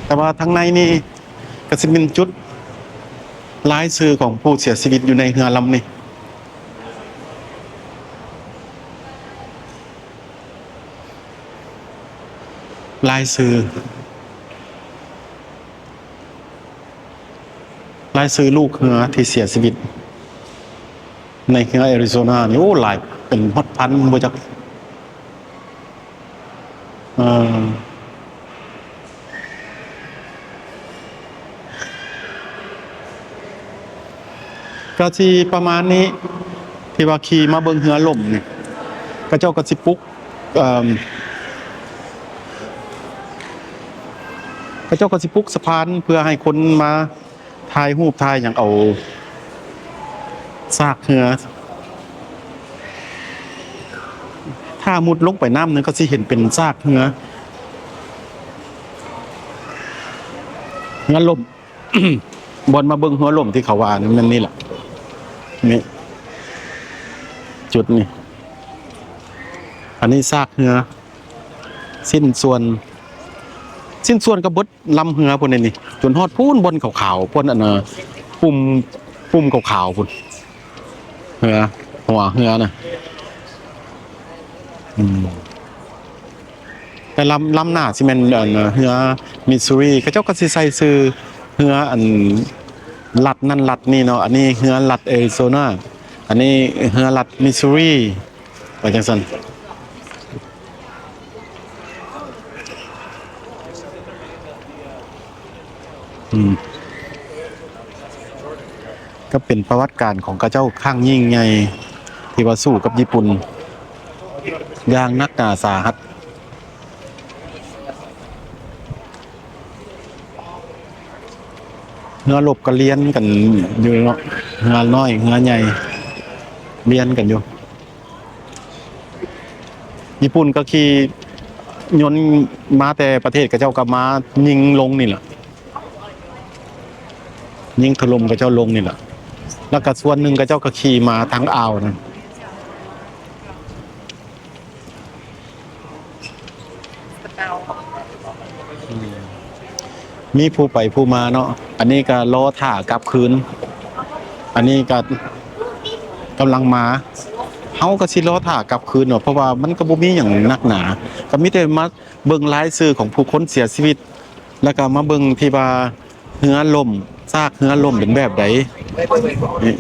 ແຕ່ວ່າທາງໃນນີ້ ກໍຊິເປັນຈຸດລາຍຊື່ຂອງຜູ້ເສຍຊີວິດຢູ່ໃນເຮືອລຳນີ້. ລາຍຊື່ ລາຍຊື່ລູກເຮືອທີ່ເສຍຊີວິດໃນເຮືອແອຣິໂຊນານີ້ ໂອ້ ຫຼາຍ ເປັນຮອດພັນບໍ່ຈັກ. ເອີ ກະຊິປະມານນີ້ ທີ່ວ່າຂີ່ມາເບິ່ງເຮືອລົ້ມນີ້ ເຂົາເຈົ້າກະຊິປຸກ ເອີ ເຂົາເຈົ້າກະຊິປຸກສະພານເພື່ອໃຫ້ຄົນມາ ຖ່າຍຮູບຖ່າຍຫຍັງເອົາຊາກເຮືອ. ຖ້າມຸດລົງໄປນ້ຳນີ້ກໍຊິເຫັນເປັນຊາກເຮືອ ເຮືອລົ້ມ. ບ່ອນມາເບິ່ງເຮືອລົ້ມທີ່ເຂົາວ່ານີ້ແມ່ນນີ້ລະ ນີ້ ຈຸດນີ້ ອັນນີ້ຊາກເຮືອ. ຊິ້ນສ່ວນ ຊິ້ນສ່ວນກໍເບິດລຳເຮືອພຸ້ນເດນີ້ ຈົນຮອດພຸ້ນບ່ອນຂາວໆ ບ່ອນອັນນ່າ ປຸ່ມ ປຸ່ມຂາວໆພຸ້ນ ເຮືອ ຫົວເຮືອນະ. ອືມ ແຕ່ລຳ ລຳໜ້າຊິແມ່ນອັນເຮືອມິດຊູຣີ ເຂົາເຈົ້າກໍຊິໃສ່ຊື່ເຮືອອັນລັດນັ້ນລັດນີ້ເນາະ. ອັນນີ້ເຮືອລັດແອຣິໂຊນາ ອັນນີ້ເຮືອລັດມິດຊູຣີ ໄປຈັ່ງຊັ້ນ. ອືມ ກໍເປັນປະຫວັດການຂອງເຂົາເຈົ້າຄັ້ງຍິ່ງໃຫຍ່ ທີ່ວ່າສູ້ກັບຍີ່ປຸ່ນຢ່າງໜັກໜາສາຫັດ. ເຮືອລົບກໍລຽນກັນຢູ່ເນາະ ເຮືອນ້ອຍເຮືອໃຫຍ່ລຽນກັນຢູ່. ຍີ່ປຸ່ນກໍຂີ່ຍົນມາແຕ່ປະເທດເຂົາເຈົ້າກໍມາຍິງລົງນີ້ລະ ຍິງຖະຫຼົ່ມເຂົາເຈົ້າລົງນີ້ລະ ແລ້ວກໍສ່ວນໜຶ່ງເຂົາເຈົ້າກໍຂີ່ມາທາງອ່າວນັ້ນ. ອືມ ມີຜູ້ໄປຜູ້ມາເນາະ ອັນນີ້ກໍລໍຖ້າກັບຄືນ ອັນນີ້ກໍກຳລັງມາ ເຮົາກໍຊິລໍຖ້າກັບຄືນເນາະ ເພາະວ່າມັນກໍບໍ່ມີຫຍັງໜັກໜາ ກໍມີແຕ່ມາເບິ່ງລາຍຊື່ຂອງຜູ້ຄົນເສຍຊີວິດ ແລ້ວກໍມາເບິ່ງທີ່ວ່າເຮືອລົ້ມ ຊາກເຮືອລົ້ມເປັນແບບໃດ ນີ້.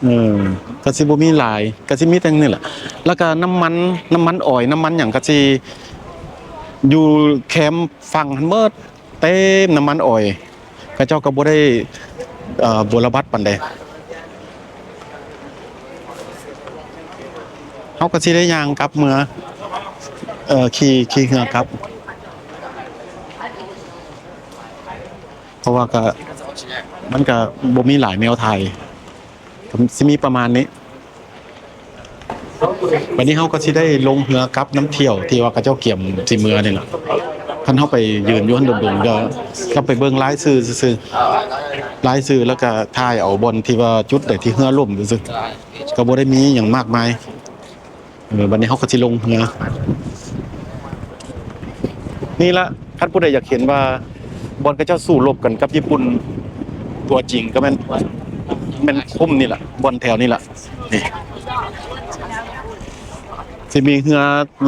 ເອີ ກໍຊິບໍ່ມີຫຼາຍ ກໍຊິມີແຕ່ນີ້ແຫຼະ. ແລ້ວກໍນ້ຳມັນ ນ້ຳມັນອອຍ ນ້ຳມັນຫຍັງ ກໍຊິຢູ່ແຄມຝັ່ງຫັ້ນໝົດ ເຕັມນ້ຳມັນອອຍ. ເຂົາເຈົ້າກໍບໍ່ໄດ້ ເອີ ບົວລະບັດປານໃດ. ເຮົາກໍຊິໄດ້ຍ່າງກັບເມືອ ເອີ ຂີ່ ຂີ່ເຮືອກັບ ເພາະວ່າກະ ມັນກະບໍ່ມີຫຼາຍແນວຖ່າຍ ກະຊິມີປະມານນີ້. ບາດນີ້ເຮົາກໍຊິໄດ້ລົງເຮືອກັບນຳທ່ຽວທີ່ວ່າເຂົາເຈົ້າກຽມຊິເມືອນີ້ລະ. ຄັນເຮົາໄປຢືນຢູ່ຫັ້ນດົນໆ ກໍ ກໍໄປເບິ່ງລາຍຊື່ຊື່ໆ ລາຍຊື່ ແລ້ວກໍຖ່າຍເອົາບ່ອນທີ່ວ່າຈຸດໃດທີ່ເຮືອລົ້ມຊື່ໆ ກໍບໍ່ໄດ້ມີຫຍັງມາກມາຍ. ເອີ ບັດນີ້ເຮົາກໍຊິລົງເຮືອ ນີ້ລະ. ຄັນຜູ້ໃດຢາກເຫັນວ່າບ່ອນເຂົາເຈົ້າສູ້ລົບກັນກັບຍີ່ປຸ່ນຕົວຈິງ ກໍແມ່ນ ແມ່ນຄຸ້ມນີ້ລະ ບ່ອນແຖວນີ້ລະ. ນີ້ ຊິມີເຮືອ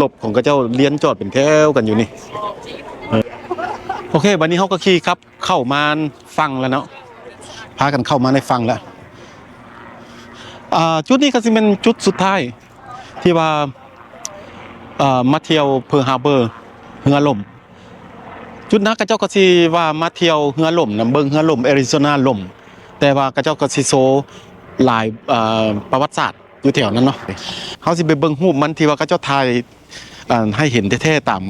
ລົບຂອງເຂົາເຈົ້າລຽນຈອດເປັນແຖວກັນຢູ່ນີ້. ເອີ ໂອເຄ ບັດນີ້ເຮົາກໍຂີ່ຂັບເຂົ້າມາຝັ່ງແລ້ວເນາະ ພາກັນເຂົ້າມາໃນຝັ່ງແລ້ວ. ອ່າ ຈຸດນີ້ກໍຊິແມ່ນຈຸດສຸດທ້າຍ ທີ່ວ່າ ເອີ ມາທ່ຽວເພີລຮາເບີ ເຮືອລົ້ມ. ຈຸດນັ້ນເຂົາເຈົ້າກໍຊິວ່າມາທ່ຽວເຮືອລົ້ມນະ ເບິ່ງເຮືອລົ້ມ ແອຣິໂຊນາລົ້ມ. ແຕ່ວ່າເຂົາເຈົ້າກໍຊິໂຊຫຼາຍ ເອີ ປະຫວັດສາດຢູ່ແຖວນັ້ນເນາະ. ເຮົາຊິໄປເບິ່ງຮູບມັນທີ່ວ່າເຂົາເຈົ້າຖ່າຍ ອັນ ໃຫ້ເຫັນແທ້ໆ ຕາມ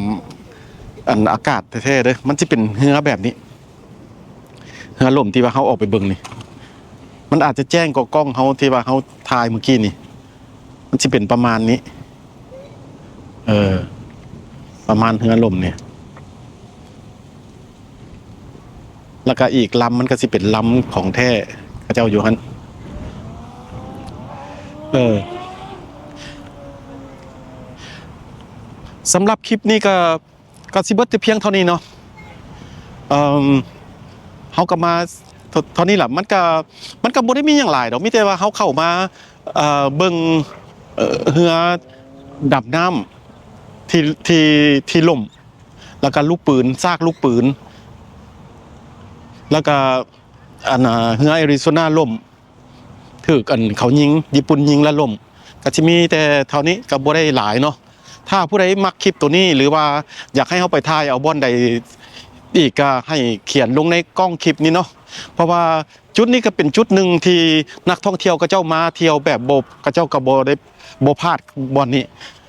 ອັນ ອາກາດແທ້ໆເດີ. ມັນຊິເປັນເຮືອແບບນີ້ ເຮືອລົ້ມທີ່ວ່າເຮົາອອກໄປເບິ່ງນີ້ ມັນອາດຈະແຈ້ງກວ່າກ້ອງເຮົາທີ່ວ່າເຮົາຖ່າຍມື້ກີ້ນີ້. ມັນຊິເປັນປະມານນີ້ ເອີ ປະມານເຮືອລົ້ມນີ້. ແລ້ວກະອີກລຳມັນກະຊິເປັນລຳຂອງແທ້ ເຂົາເຈົ້າຢູ່ຫັ້ນ. ເອີ ສຳລັບຄລິບນີ້ກະ ກໍຊິເບິດແຕ່ພຽງເທົ່ານີ້ເນາະ. ເອີ ເຮົາກໍມາເທົ່າ ເທົ່ານີ້ລະ. ມັນກໍ ມັນກໍບໍ່ໄດ້ມີຫຍັງຫຼາຍດອກ ມີແຕ່ວ່າເຮົາເຂົ້າມາ ເອີ ເບິ່ງ ເອີ ເຮືອດຳນ້ຳທີ່ ທີ່ ທີ່ລົ້ມ ແລ້ວກໍລູກປືນ ຊາກລູກປືນ ແລ້ວກໍ ອັນ ເຮືອແອຣິໂຊນາລົ້ມ ຖືກ ອັນ ເຂົາຍິງ ຍີ່ປຸ່ນຍິງແລ້ວລົ້ມ. ກໍຊິມີແຕ່ເທົ່ານີ້ ກໍບໍ່ໄດ້ຫຼາຍເນາະ. ຖ້າຜູ້ໃດມັກຄລິບໂຕນີ້ ຫຼືວ່າຢາກໃຫ້ເຮົາໄປຖ່າຍເອົາບ່ອນໃດອີກ ກໍໃຫ້ຂຽນລົງໃນກ້ອງຄລິບນີ້ເນາະ. ເພາະວ່າຈຸດນີ້ກໍເປັນຈຸດໜຶ່ງທີ່ນັກທ່ອງທ່ຽວເຂົາເຈົ້າມາທ່ຽວແບບບໍ່ ເຂົາເຈົ້າກໍບໍ່ໄດ້ ບໍ່ພາດບ່ອນນີ້.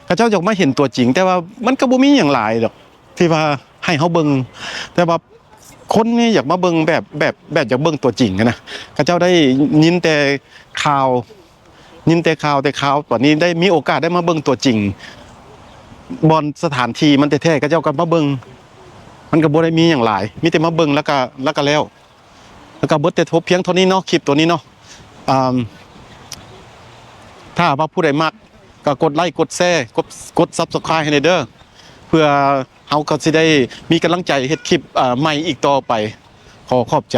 ເຂົາເຈົ້າຢາກມາເຫັນຕົວຈິງ ແຕ່ວ່າມັນກໍບໍ່ມີຫຍັງຫຼາຍດອກ ທີ່ວ່າໃຫ້ເຮົາເບິ່ງ ແຕ່ວ່າຄົນນີ້ຢາກມາເບິ່ງແບບ ແບບ ແບບຢາກເບິ່ງຕົວຈິງຫັ້ນນະ. ເຂົາເຈົ້າໄດ້ຍິນແຕ່ຂ່າວ ຍິນແຕ່ຂ່າວ ແຕ່ຂ່າວ ບັດນີ້ໄດ້ມີໂອກາດໄດ້ມາເບິ່ງຕົວຈິງ ບ່ອນສະຖານທີ່ມັນແທ້ໆ ເຂົາເຈົ້າກໍມາເບິ່ງ. ມັນກໍບໍ່ໄດ້ມີຫຍັງຫຼາຍ ມີແຕ່ມາເບິ່ງ ແລ້ວກໍ ແລ້ວກໍແລ້ວ. ແລ້ວກໍເບິດແຕ່ພຽງເທົ່ານີ້ເນາະ ຄລິບໂຕນີ້ເນາະ. ອາ ຖ້າວ່າຜູ້ໃດມັກ ກໍກົດໄລ້ ກົດແຊ ກົດ ກົດ Subscribe ໃຫ້ແດ່ເດີ ເພື່ອເຮົາກໍຊິໄດ້ມີກຳລັງໃຈເຮັດຄລິບ ອາ ໃໝ່ອີກຕໍ່ໄປ. ຂໍຂອບໃຈ.